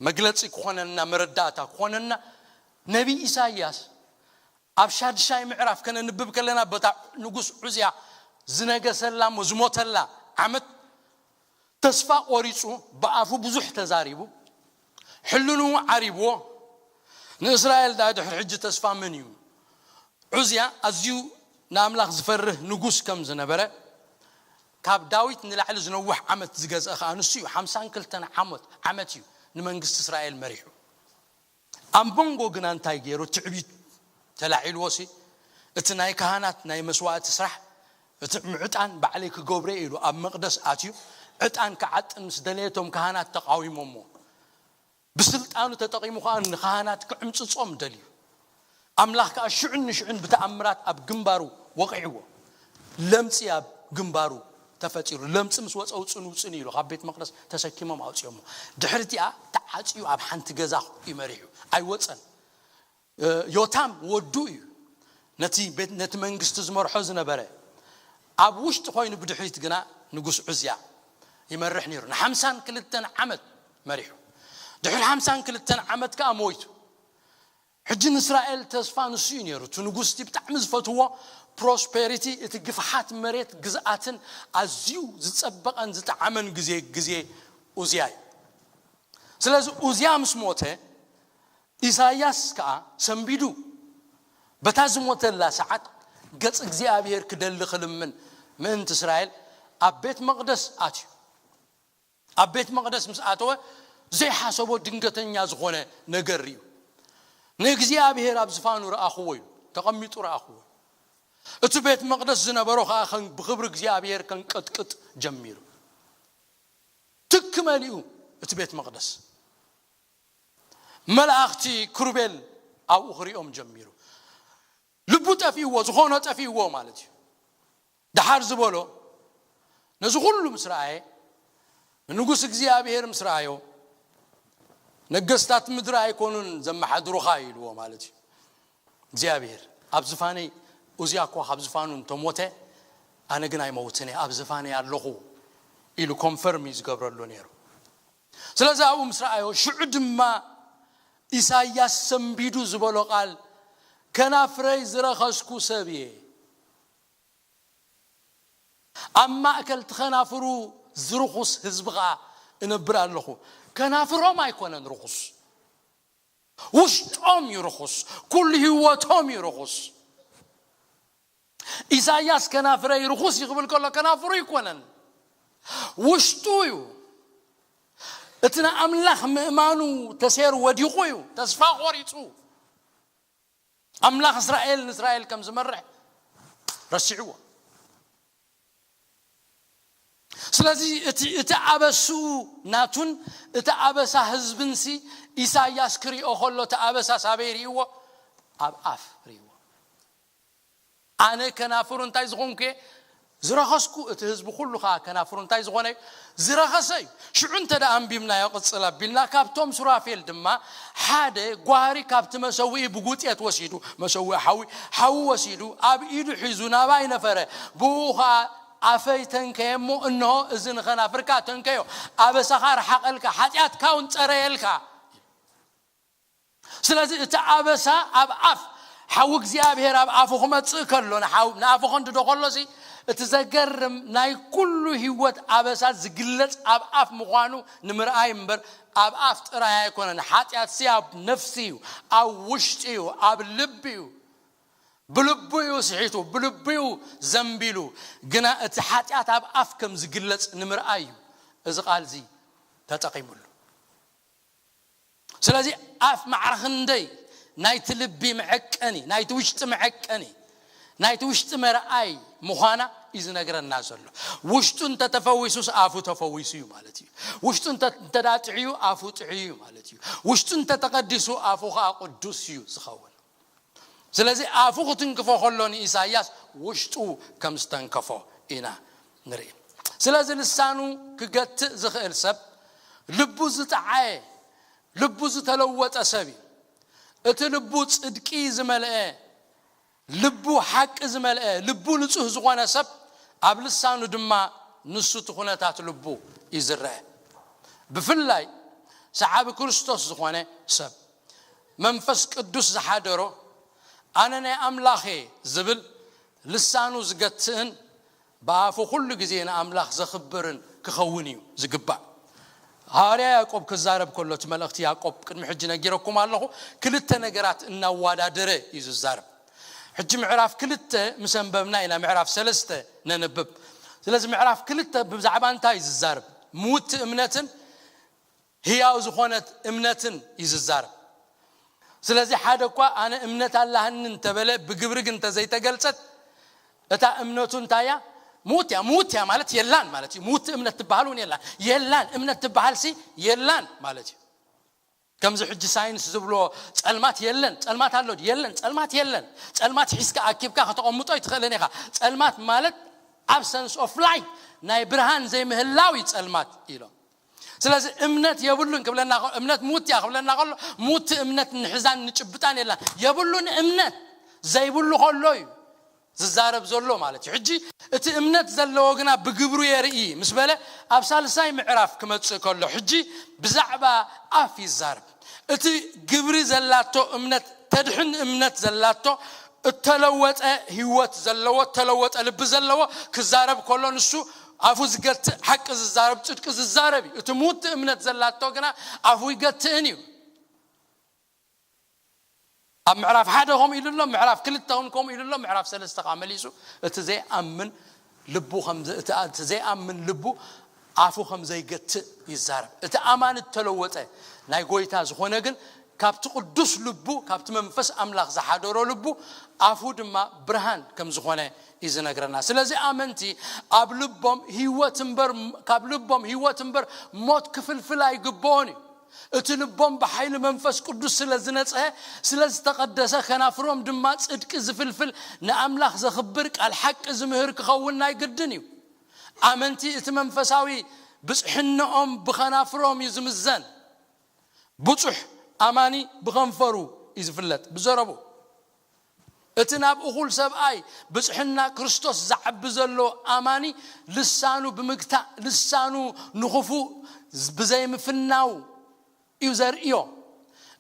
መግለጺ ክኾነና መረዳእታ ክኾነና ነቢ ኢሳይያስ ኣብ ሻድሻይ ምዕራፍ ከነንብብ ከለና በታ ንጉስ ዑዝያ ዝነገሰላ እሞ ዝሞተላ ዓመት ተስፋ ቆሪጹ፣ ብኣፉ ብዙሕ ተዛሪቡ፣ ሕልንኡ ዓሪብዎ። ንእስራኤል ዳ ድሕሪ ሕጂ ተስፋ መን እዩ? ዑዝያ ኣዝዩ ንኣምላኽ ዝፈርህ ንጉስ ከም ዝነበረ፣ ካብ ዳዊት ንላዕሊ ዝነውሕ ዓመት ዝገዝአ ኸኣ ንሱ እዩ። ሓምሳን ክልተን ዓመት ዓመት እዩ ንመንግስቲ እስራኤል መሪሑ። ኣብ መንጎ ግና እንታይ ገይሩ? ትዕቢት ተላዒልዎ ሲ፣ እቲ ናይ ካህናት ናይ መስዋእቲ ስራሕ፣ እቲ ዕጣን ባዕለይ ክገብሮ ኢሉ ኣብ መቕደስ ኣትዩ፣ ዕጣን ክዓጥን ምስ ደለየ እቶም ካህናት ተቃዊሞሞ። ብስልጣኑ ተጠቒሙ ከኣ ንኻህናት ክዕምጽጾም ደልዩ። ኣምላኽ ከኣ ሽዑን ንሽዑን ብተኣምራት ኣብ ግንባሩ ወቒዕዎ። ለምጺ ኣብ ግንባሩ ተፈጢሩ። ለምጺ ምስ ወጸ፣ "ውጽን ውጽን" ኢሉ ካብ ቤት መቕደስ ተሰኪሞም ኣውጺኦሞ። ድሕሪ እቲኣ ተዓጽዩ ኣብ ሓንቲ ገዛ እዩ መሪሑ። ኣይወጸን። እ፣ ዮታም ወዱ እዩ። ነቲ ቤት፣ ነቲ መንግስቲ ዝመርሖ ዝነበረ። ኣብ ውሽጢ ኮይኑ ብድሕሪት ግና ንጉስ ዑዝያ ይመርሕ ነይሩ። ንሓምሳን ክልተን ዓመት መሪሑ። ድሕሪ ሓምሳን ክልተን ዓመት ከኣ ሞይቱ። ሕጂ ንእስራኤል ተስፋ ንሱ እዩ ነይሩ። እቲ ንጉስ እቲ ብጣዕሚ ዝፈትዎ ፕሮስፔሪቲ፣ እቲ ግፍሓት መሬት ግዝኣትን ኣዝዩ ዝጸበቐን ዝጠዓመን ግዜ፣ ግዜ ኡዝያ እዩ። ስለዚ ኡዝያ ምስ ሞተ፣ ኢሳይያስ ከኣ ሰንቢዱ፣ በታ ዝሞተላ ሰዓት ገጽ እግዚኣብሔር ክደሊ ክልምን ምእንቲ እስራኤል ኣብ ቤት መቕደስ ኣትዩ። ኣብ ቤት መቕደስ ምስ ኣተወ ዘይሓሰቦ ድንገተኛ ዝኾነ ነገር እዩ። ንእግዚኣብሔር ኣብ ዝፋኑ ረኣኽዎ ኢሉ፣ ተቐሚጡ ረኣኽዎ። እቲ ቤት መቕደስ ዝነበሮ ከኣ ከን-፣ ብኽብሪ እግዚኣብሔር ከንቀጥቅጥ ጀሚሩ። ትክ መሊኡ እቲ ቤት መቕደስ። መላእኽቲ ክሩቤል ኣብኡ ክሪኦም ጀሚሩ። ልቡ ጠፊእዎ፣ ዝኾኖ ጠፊእዎ ማለት እዩ። ደሓር ዝበሎ፣ ነዚ ኩሉ ምስ ረኣየ፣ ንንጉስ እግዚኣብሔር ምስ ረኣዮ፣ "ነገስታት ምድሪ ኣይኮኑን ዘመሓድሩኻ" ኢልዎ ማለት እዩ። እግዚኣብሔር፣ "ኣብ ዝፋነይ፣ ኡዝያ እኳ ካብ ዝፋኑ እንተሞተ፣ ኣነ ግን ኣይመውትን እየ፣ ኣብ ዝፋነይ ኣለኹ" ኢሉ ኮንፈርም እዩ ዝገብረሉ ነይሩ። ስለዚ ኣብኡ ምስ ረኣዮ፣ ሽዑ ድማ ኢሳይያስ ሰንቢዱ ዝበሎ ቃል፣ "ከናፍረይ ዝረኸስኩ ሰብ እየ። ኣብ ማእከል እቲ ከናፍሩ ዝርኹስ ህዝቢ ኸኣ እነብር ኣለኹ።" ከናፍሮም ኣይኮነን ርኹስ፣ ውሽጦም እዩ ርኹስ፣ ኩሉ ህይወቶም እዩ ርኹስ። ኢሳይያስ ከናፍረይ ርኹስ እዩ ክብል ከሎ ከናፍሩ ኣይኮነን፣ ውሽጡ እዩ። እቲ ንኣምላኽ ምእማኑ ተሴሩ ወዲቑ እዩ፣ ተስፋ ቆሪጹ። ኣምላኽ እስራኤል ንእስራኤል ከም ዝመርሕ ረሲዕዎ። ስለዚ እቲ፣ እቲ ኣበስኡ ናቱን እቲ ኣበሳ ህዝብንሲ ኢሳይያስ ክሪኦ ከሎ እቲ ኣበሳ ሳበይ ርእይዎ? ኣብ ኣፍ ርእይዎ። ኣነ ከናፍሩ እንታይ ዝኾንኩ እየ? ዝረኸስኩ፣ እቲ ህዝቢ ኩሉ ኸዓ ከናፍሩ እንታይ ዝኾነ እዩ? ዝረኸሰ እዩ። ሽዑ እንተ ደኣ ኣንቢብናዮ ቅጽል ኣቢልና፣ ካብቶም ሱራፌል ድማ ሓደ ጓህሪ ካብቲ መሰውኢ ብጉጤት ወሲዱ፣ መሰውኢ ሓዊ፣ ሓዊ ወሲዱ፣ ኣብ ኢዱ ሒዙ ናባይ ነፈረ። ብኡ ኸዓ ኣፈይ ተንከየ እሞ፣ እንሆ፣ እዚ ንኸናፍርካ ተንከዮ፣ ኣበሳኻ ረሓቐልካ፣ ሓጢኣትካ እውን ጸረየልካ። ስለዚ እቲ ኣበሳ ኣብ ኣፍ፣ ሓዊ እግዚኣብሔር ኣብ ኣፉ ክመጽእ ከሎ፣ ንሓው-፣ ንኣፉ ከንድዶ ከሎሲ፣ እቲ ዘገርም ናይ ኩሉ ህይወት ኣበሳ ዝግለጽ ኣብ ኣፍ ምዃኑ ንምርኣይ እምበር፣ ኣብ ኣፍ ጥራይ ኣይኮነን። ሓጢኣትሲ ኣብ ነፍሲ እዩ፣ ኣብ ውሽጢ እዩ፣ ኣብ ልቢ እዩ። ብልቡ እዩ ስሒቱ፣ ብልቡ እዩ ዘንቢሉ። ግና እቲ ሓጢኣት ኣብ ኣፍ ከም ዝግለጽ ንምርኣይ እዩ እዚ ቃል እዚ ተጠቒሙሉ። ስለዚ ኣፍ ማዕረ ክንደይ ናይቲ ልቢ መዐቀኒ፣ ናይቲ ውሽጢ መዐቀኒ፣ ናይቲ ውሽጢ መርኣይ ምዃና እዩ ዝነግረና ዘሎ። ውሽጡ እንተተፈዊሱስ ኣፉ ተፈዊሱ እዩ ማለት እዩ። ውሽጡ እንተ-፣ እንተ ደኣ ጥዕዩ ኣፉ ጥዕዩ እዩ ማለት እዩ። ውሽጡ እንተተቐዲሱ ኣፉ ኸዓ ቅዱስ እዩ ዝኸውን። ስለዚ ኣፉ ክትንክፎ ከሎ ንኢሳይያስ ውሽጡ ከም ዝተንከፎ ኢና ንርኢ። ስለዚ ልሳኑ ክገትእ ዝኽእል ሰብ ልቡ ዝጠዓየ፣ ልቡ ዝተለወጠ ሰብ እዩ። እቲ ልቡ ጽድቂ ዝመልአ፣ ልቡ ሓቂ ዝመልአ፣ ልቡ ንጹህ ዝኾነ ሰብ ኣብ ልሳኑ ድማ ንሱ እቲ ኩነታት ልቡ እዩ ዝረአ። ብፍላይ ሰዓቢ ክርስቶስ ዝኾነ ሰብ መንፈስ ቅዱስ ዝሓደሮ፣ "ኣነ ናይ ኣምላኽ እየ" ዝብል ልሳኑ ዝገትእን ብኣፉ ኩሉ ግዜ ንኣምላኽ ዘኽብርን ክኸውን እዩ ዝግባእ። ሃዋርያ ያዕቆብ ክዛረብ ከሎ፣ እቲ መልእኽቲ ያዕቆብ ቅድሚ ሕጂ ነጊረኩም ኣለኹ፣ ክልተ ነገራት እናዋዳደረ እዩ ዝዛረብ። ሕጂ ምዕራፍ ክልተ ምስ ኣንበብና ኢና ምዕራፍ ሰለስተ ነንብብ። ስለዚ ምዕራፍ ክልተ ብዛዕባ እንታይ እዩ ዝዛረብ? ምውቲ እምነትን ህያው ዝኾነት እምነትን እዩ ዝዛረብ። ስለዚ ሓደ እኳ ኣነ እምነት ኣላህኒ እንተበለ ብግብሪ ግን እንተዘይተገልጸት እታ እምነቱ እንታይ እያ? ምውት እያ። ምውት እያ ማለት የላን ማለት እዩ። ምውት እምነት ትበሃል እውን የላን። የላን እምነት ትበሃል ሲ የላን ማለት እዩ። ከምዚ ሕጂ ሳይንስ ዝብሎ ጸልማት የለን፣ ጸልማት ኣሎ የለን፣ ጸልማት የለን። ጸልማት ሒዝካ ኣኪብካ ከተቐምጦ ኣይትኽእልን ኢኻ። ጸልማት ማለት absence of light፣ ናይ ብርሃን ዘይምህላው እዩ ጸልማት ኢሎም። ስለዚ እምነት የብሉን ክብለና ከ-፣ እምነት ምውት እያ ክብለና ከሎ፣ ምውት እምነት ንሕዛን ንጭብጣን የላን። የብሉን እምነት ዘይብሉ ከሎ እዩ ዝዛረብ ዘሎ ማለት እዩ። ሕጂ እቲ እምነት ዘለዎ ግና ብግብሩ የርኢ ምስ በለ፣ ኣብ ሳልሳይ ምዕራፍ ክመጽእ ከሎ፣ ሕጂ ብዛዕባ ኣፍ ይዛረብ። እቲ ግብሪ ዘላቶ እምነት፣ ተድሕን እምነት ዘላቶ፣ እተለወጠ ህይወት ዘለዎ፣ እተለወጠ ልቢ ዘለዎ ክዛረብ ከሎ፣ ንሱ ኣፉ ዝገትእ፣ ሓቂ ዝዛረብ፣ ጽድቂ ዝዛረብ እዩ። እቲ ምውት እምነት ዘላቶ ግና ኣፉ ይገትእን እዩ። ኣብ ምዕራፍ ሓደ ከምኡ ኢሉ ኣሎ፣ ምዕራፍ ክልተ እውን ከምኡ ኢሉ ኣሎ፣ ምዕራፍ ሰለስተ ከዓ መሊሱ እቲ ዘይኣምን ልቡ ከም ዘ-፣ እቲ፣ እቲ ዘይኣምን ልቡ ኣፉ ከም ዘይገትእ ይዛረብ። እቲ ኣማኒ እተለወጠ ናይ ጎይታ ዝኾነ ግን ካብቲ ቅዱስ ልቡ፣ ካብቲ መንፈስ ኣምላኽ ዝሓደሮ ልቡ ኣፉ ድማ ብርሃን ከም ዝኾነ እዩ ዝነግረና። ስለዚ ኣመንቲ ኣብ ልቦም ህይወት እምበር፣ ካብ ልቦም ህይወት እምበር ሞት ክፍልፍል ኣይግብኦን እዩ። እቲ ልቦም ብሓይሊ መንፈስ ቅዱስ ስለ ዝነጽሀ፣ ስለ ዝተቐደሰ፣ ከናፍሮም ድማ ጽድቂ ዝፍልፍል፣ ንኣምላኽ ዘኽብር ቃል ሓቂ ዝምህር ክኸውን ናይ ግድን እዩ። ኣመንቲ እቲ መንፈሳዊ ብጽሕንኦም ብኸናፍሮም እዩ ዝምዘን። ብጹሕ ኣማኒ ብኸንፈሩ እዩ ዝፍለጥ፣ ብዘረቡ። እቲ ናብ እኹል ሰብኣይ ብጽሕና ክርስቶስ ዝዓቢ ዘሎ ኣማኒ ልሳኑ ብምግታእ፣ ልሳኑ ንኽፉእ ብዘይምፍናው እዩ ዘርእዮ።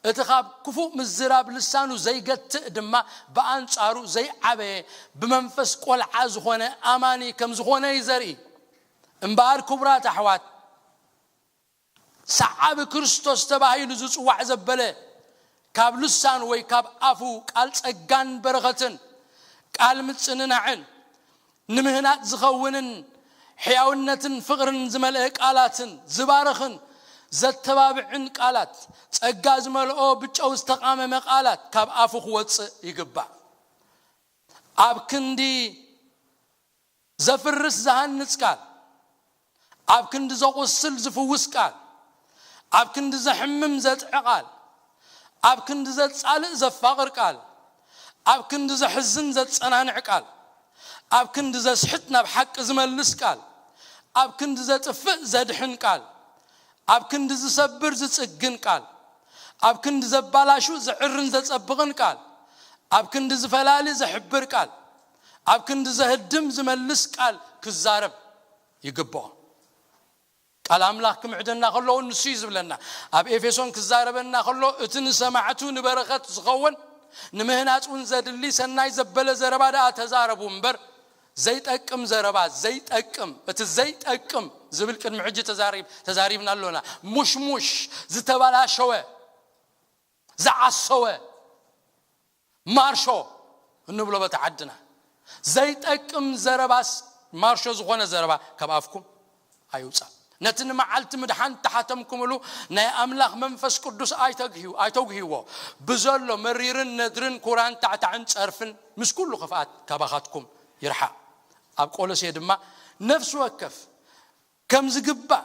እቲ ካብ ክፉእ ምዝራብ ልሳኑ ዘይገትእ ድማ ብኣንጻሩ ዘይዓበየ ብመንፈስ ቆልዓ ዝኾነ ኣማኒ ከም ዝኾነ እዩ ዘርኢ። እምበኣር ክቡራት ኣሕዋት፣ ሰዓቢ ክርስቶስ ተባሂሉ ዝጽዋዕ ዘበለ ካብ ልሳኑ ወይ ካብ ኣፉ ቃል ጸጋን በረኸትን፣ ቃል ምጽንናዕን፣ ንምህናጽ ዝኸውንን ሕያውነትን ፍቕርን ዝመልአ ቃላትን፣ ዝባርኽን ዘተባብዕን ቃላት፣ ጸጋ ዝመልኦ ብጨው ዝተቓመመ ቃላት ካብ ኣፉ ክወጽእ ይግባእ። ኣብ ክንዲ ዘፍርስ ዝሃንጽ ቃል፣ ኣብ ክንዲ ዘቑስል ዝፍውስ ቃል፣ ኣብ ክንዲ ዘሕምም ዘጥዕ ቃል፣ ኣብ ክንዲ ዘጻልእ ዘፋቕር ቃል፣ ኣብ ክንዲ ዘሕዝን ዘጸናንዕ ቃል፣ ኣብ ክንዲ ዘስሕት ናብ ሓቂ ዝመልስ ቃል፣ ኣብ ክንዲ ዘጥፍእ ዘድሕን ቃል፣ ኣብ ክንዲ ዝሰብር ዝጽግን ቃል፣ ኣብ ክንዲ ዘባላሹ ዘዕርን ዘጸብቕን ቃል፣ ኣብ ክንዲ ዝፈላሊ ዘሕብር ቃል፣ ኣብ ክንዲ ዘህድም ዝመልስ ቃል ክዛረብ ይግብኦ። ቃል ኣምላኽ ክምዕደና ከሎ እውን ንሱ እዩ ዝብለና። ኣብ ኤፌሶን ክዛረበና ከሎ፣ እቲ ንሰማዕቱ ንበረኸት ዝኸውን፣ ንምህናጽ እውን ዘድሊ ሰናይ ዘበለ ዘረባ ደኣ ተዛረቡ እምበር፣ ዘይጠቅም ዘረባ፣ ዘይጠቅም፣ እቲ ዘይጠቅም ዝብል ቅድሚ ሕጂ ተዛሪብ-፣ ተዛሪብና ኣሎና። ሙሽሙሽ፣ ዝተበላሸወ፣ ዝዓሰወ፣ ማርሾ እንብሎ በቲ ዓድና። ዘይጠቅም ዘረባስ፣ ማርሾ ዝኾነ ዘረባ ካብ ኣፍኩም ኣይውጻእ። ነቲ ንመዓልቲ ምድሓን ተሓተምኩምሉ ናይ ኣምላኽ መንፈስ ቅዱስ ኣይተግህዩ-፣ ኣይተጉህይዎ። ብዘሎ መሪርን ነድርን ኩራን ታዕታዕን ጸርፍን ምስ ኩሉ ክፍኣት ካባኻትኩም ይርሓቕ። ኣብ ቆሎሴ ድማ ነፍሲ ወከፍ ከም ዝግባእ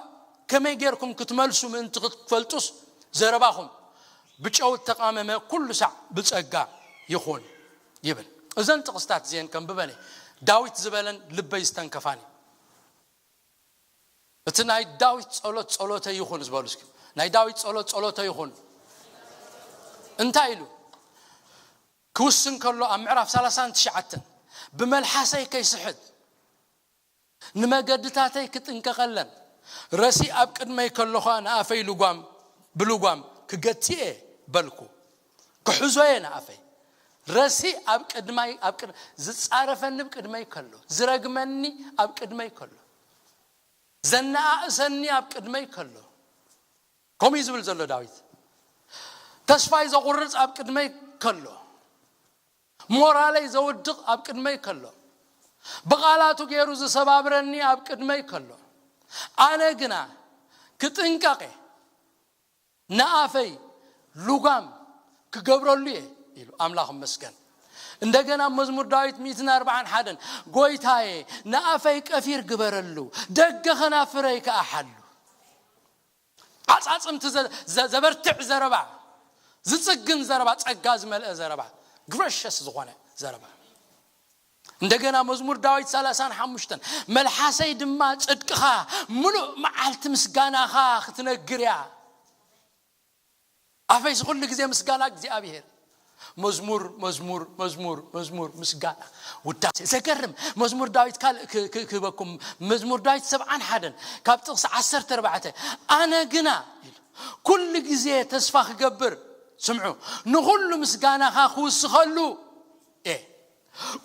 ከመይ ጌርኩም ክትመልሱ ምእንቲ ክትፈልጡስ፣ ዘረባኹም ብጨው እተቓመመ ኩሉ ሳዕ ብጸጋ ይኹን ይብል። እዘን ጥቕስታት እዚአን ከንብበን እየ። ዳዊት ዝበለን ልበይ ዝተንከፋን እዩ። እቲ ናይ ዳዊት ጸሎት ጸሎተይ ይኹን ዝበሉ እስኪ። ናይ ዳዊት ጸሎት ጸሎተይ ይኹን። እንታይ ኢሉ? ክውስን ከሎ ኣብ ምዕራፍ ሰላሳን ትሽዓተን፣ "ብመልሓሰይ ከይስሕት ንመገድታተይ ክጥንቀቐለን፣ ረሲ ኣብ ቅድመይ ከሎ ኸኣ ንኣፈይ ልጓም ብልጓም ክገትእ እየ" በልኩ። ክሕዞ እየ ንኣፈይ። ረሲ ኣብ ቅድማይ፣ ኣብ ቅድ-፣ ዝጻረፈኒ ኣብ ቅድመይ ከሎ፣ ዝረግመኒ ኣብ ቅድመይ ከሎ። ዘነኣእሰኒ ኣብ ቅድመይ ከሎ፣ ከምኡ እዩ ዝብል ዘሎ ዳዊት። ተስፋይ ዘቑርጽ ኣብ ቅድመይ ከሎ፣ ሞራለይ ዘውድቕ ኣብ ቅድመይ ከሎ፣ ብቓላቱ ገይሩ ዝሰባብረኒ ኣብ ቅድመይ ከሎ፣ ኣነ ግና ክጥንቀቕ እየ፣ ንኣፈይ ልጓም ክገብረሉ እየ ኢሉ። ኣምላኽ ይመስገን። እንደገና መዝሙር ዳዊት ሚእትን ኣርባዓን ሓደን፣ ጎይታዬ፣ ንኣፈይ ቀፊር ግበረሉ፣ ደገ ኸናፍረይ ከኣ ሓሉ። ዓጻጽምቲ ዘ- ዘ- ዘበርትዕ ዘረባ፣ ዝጽግን ዘረባ፣ ጸጋ ዝመልአ ዘረባ፣ ግረሸስ ዝኾነ ዘረባ። እንደገና መዝሙር ዳዊት ሰላሳን ሓሙሽተን፣ መልሓሰይ ድማ ጽድቅኻ፣ ምሉእ መዓልቲ ምስጋናኻ ክትነግር እያ። ኣፈይስ ኩሉ ግዜ ምስጋና እግዚኣብሔር። መዝሙር መዝሙር መዝሙር መዝሙር፣ ምስጋና፣ ውዳሴ። ዘገርም መዝሙር ዳዊት ካልእ ክ- ክ- ክህበኩም። መዝሙር ዳዊት ሰብዓን ሓደን ካብ ጥቕሲ ዓሰርተ ኣርባዕተ፣ ኣነ ግና ኢሉ፣ ኩሉ ግዜ ተስፋ ክገብር፣ ስምዑ፣ ንኹሉ ምስጋናኻ ክውስኸሉ እየ።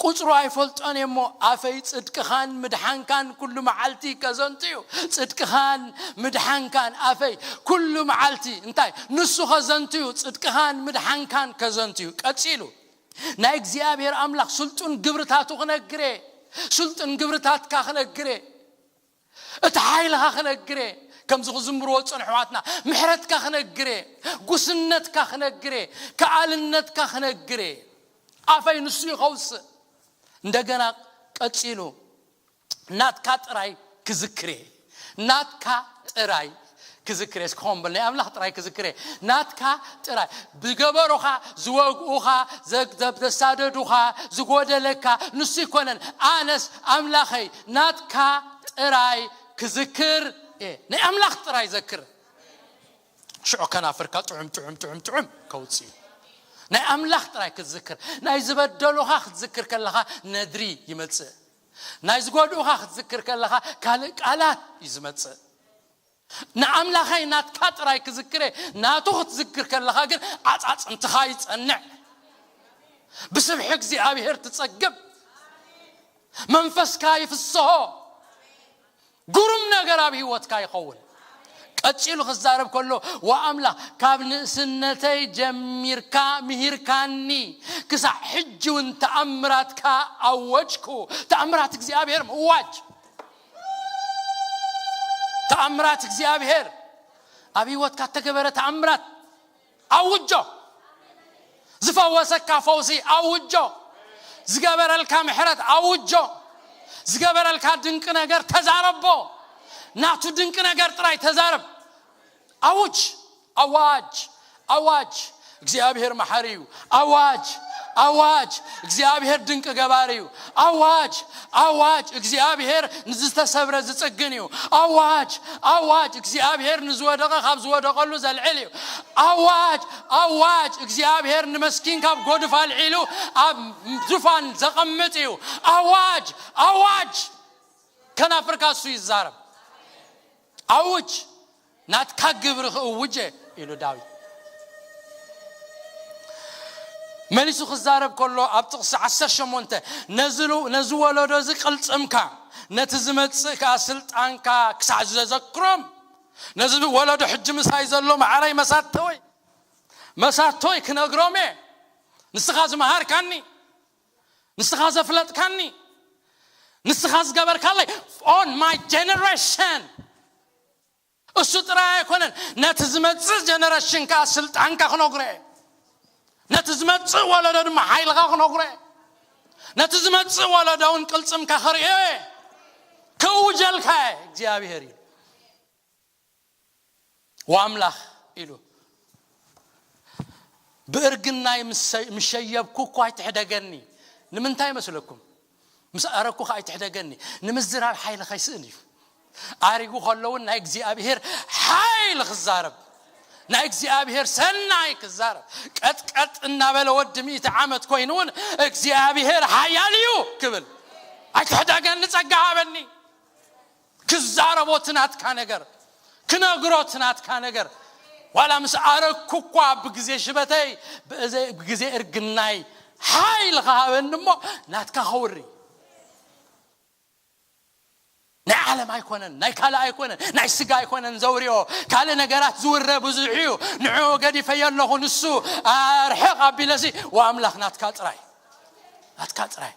ቁጽሩ ኣይፈልጦን እየ እሞ፣ ኣፈይ ጽድቅኻን ምድሓንካን ኩሉ መዓልቲ ከዘንቱ እዩ። ጽድቅኻን ምድሓንካን ኣፈይ ኩሉ መዓልቲ እንታይ? ንሱ ከዘንቱ እዩ። ጽድቅኻን ምድሓንካን ከዘንቱ እዩ። ቀጺሉ፣ ናይ እግዚኣብሔር ኣምላኽ ስልጡን ግብርታቱ ክነግር እየ። ስልጡን ግብርታትካ ክነግር እየ። እቲ ሓይልኻ ክነግር እየ። ከምዚ ክዝምርዎ ዝጸንሑ ኣሕዋትና፣ ምሕረትካ ክነግር እየ። ጉስነትካ ክነግር እየ። ከኣልነትካ ክነግር እየ። ኣፈይ ንሱ እዩ ከውስእ። እንደገና ቀጺሉ፣ ናትካ ጥራይ ክዝክር እየ። ናትካ ጥራይ ክዝክር እየ። እስኪ ኾን በል፣ ናይ ኣምላኽ ጥራይ ክዝክር እየ። ናትካ ጥራይ። ዝገበሩኻ፣ ዝወግኡኻ፣ ዘ- ዘ- ዘሳደዱኻ፣ ዝጎደለካ ንሱ ይኮነን። ኣነስ ኣምላኸይ ናትካ ጥራይ ክዝክር እየ። ናይ ኣምላኽ ጥራይ ዘክር። ሽዑ ከናፍርካ ጥዑም ጥዑም ጥዑም ጥዑም ከውፅእ እዩ። ናይ ኣምላኽ ጥራይ ክትዝክር። ናይ ዝበደሉኻ ክትዝክር ከለኻ ነድሪ ይመጽእ። ናይ ዝጎድኡኻ ክትዝክር ከለኻ ካልእ ቃላት እዩ ዝመጽእ። ንኣምላኸይ ናትካ ጥራይ ክዝክረ፣ ናቱ ክትዝክር ከለኻ ግን ዓጻጽምትኻ ይጸንዕ። ብስብሒ እግዚኣብሔር ትጸግብ። መንፈስካ ይፍስሆ። ግሩም ነገር ኣብ ህይወትካ ይኸውን። ቀጺሉ ክዛረብ ከሎ፣ ወኣምላኽ፣ ካብ ንእስነተይ ጀሚርካ ምሂርካኒ፣ ክሳዕ ሕጂ እውን ተኣምራትካ ኣወጅኩ። ተኣምራት እግዚኣብሔር ምእዋጅ። ተኣምራት እግዚኣብሔር ኣብ ህይወትካ እተገበረ ተኣምራት ኣውጆ። ዝፈወሰካ ፈውሲ ኣውጆ። ዝገበረልካ ምሕረት ኣውጆ። ዝገበረልካ ድንቂ ነገር ተዛረቦ። ናቱ ድንቂ ነገር ጥራይ ተዛረብ። ኣውጅ፣ ኣዋጅ፣ ኣዋጅ። እግዚኣብሔር መሓሪ እዩ። ኣዋጅ፣ ኣዋጅ። እግዚኣብሔር ድንቂ ገባሪ እዩ። ኣዋጅ፣ ኣዋጅ። እግዚኣብሔር ንዝተሰብረ ዝጽግን እዩ። ኣዋጅ፣ ኣዋጅ። እግዚኣብሔር ንዝወደቐ ካብ ዝወደቐሉ ዘልዕል እዩ። ኣዋጅ፣ ኣዋጅ። እግዚኣብሔር ንመስኪን ካብ ጎድፍ ኣልዒሉ ኣብ ዙፋን ዘቐምጥ እዩ። ኣዋጅ፣ ኣዋጅ። ከናፍርካ እሱ ይዛረብ። ኣውጅ፣ ናትካ ግብሪ ክእውጀ ኢሉ ዳዊት። መሊሱ ክዛረብ ከሎ ኣብ ጥቕሲ ዓሰርተ ሸሞንተ፣ ነዚ ሉ- ነዚ ወለዶ እዚ ቅልጽምካ፣ ነቲ ዝመጽእ ከኣ ስልጣንካ ክሳዕ ዘዘክሮም፣ ነዚ ወለዶ ሕጂ ምሳይ ዘሎ ማዕረይ መሳተወይ፣ መሳተወይ ክነግሮም እየ። ንስኻ ዝመሃርካኒ፣ ንስኻ ዘፍለጥካኒ፣ ንስኻ ዝገበርካለይ፣ on my generation። እሱ ጥራይ ኣይኮነን፣ ነቲ ዝመጽእ ጀነሬሽን ከኣ ስልጣንካ ክነግሮ እየ። ነቲ ዝመጽእ ወለዶ ድማ ሓይልኻ ክነግሮ እየ። ነቲ ዝመጽእ ወለዶ እውን ቅልጽምካ ክርእዮ እየ። ክእውጀልካ እየ፣ እግዚኣብሔር ኢሉ። ወኣምላኽ ኢሉ፣ ብእርግናይ ምስ- ምስ ሸየብኩ እኳ ኣይትሕደገኒ። ንምንታይ ይመስለኩም? ምስ ኣረኩ ኸኣ ኣይትሕደገኒ። ንምዝራብ ሓይሊ ከይስእን እዩ። ኣሪጉ ከሎ እውን ናይ እግዚኣብሔር ሓይሊ ክዛረብ፣ ናይ እግዚኣብሔር ሰናይ ክዛረብ። ቀጥቀጥ እናበለ ወዲ ሚእቲ ዓመት ኮይኑ እውን እግዚኣብሔር ሓያል እዩ ክብል። ኣይትሕደገኒ፣ ጸጋ ሃበኒ። ክዛረቦ እቲ ናትካ ነገር፣ ክነግሮ እቲ ናትካ ነገር። ዋላ ምስ ኣረኩ እኳ ብግዜ ሽበተይ፣ ብእዘ- ብግዜ እርግናይ ሓይሊ ክሃበኒ እሞ ናትካ ከውሪ። ናይ ዓለም ኣይኮነን፣ ናይ ካልእ ኣይኮነን፣ ናይ ስጋ ኣይኮነን ዘውርዮ። ካልእ ነገራት ዝውረ ብዙሕ እዩ። ንዑ ገዲፈዮ ኣለኹ፣ ንሱ ኣርሕቕ ኣቢለሲ፣ ወኣምላኽ ናትካ ጥራይ፣ ናትካ ጥራይ።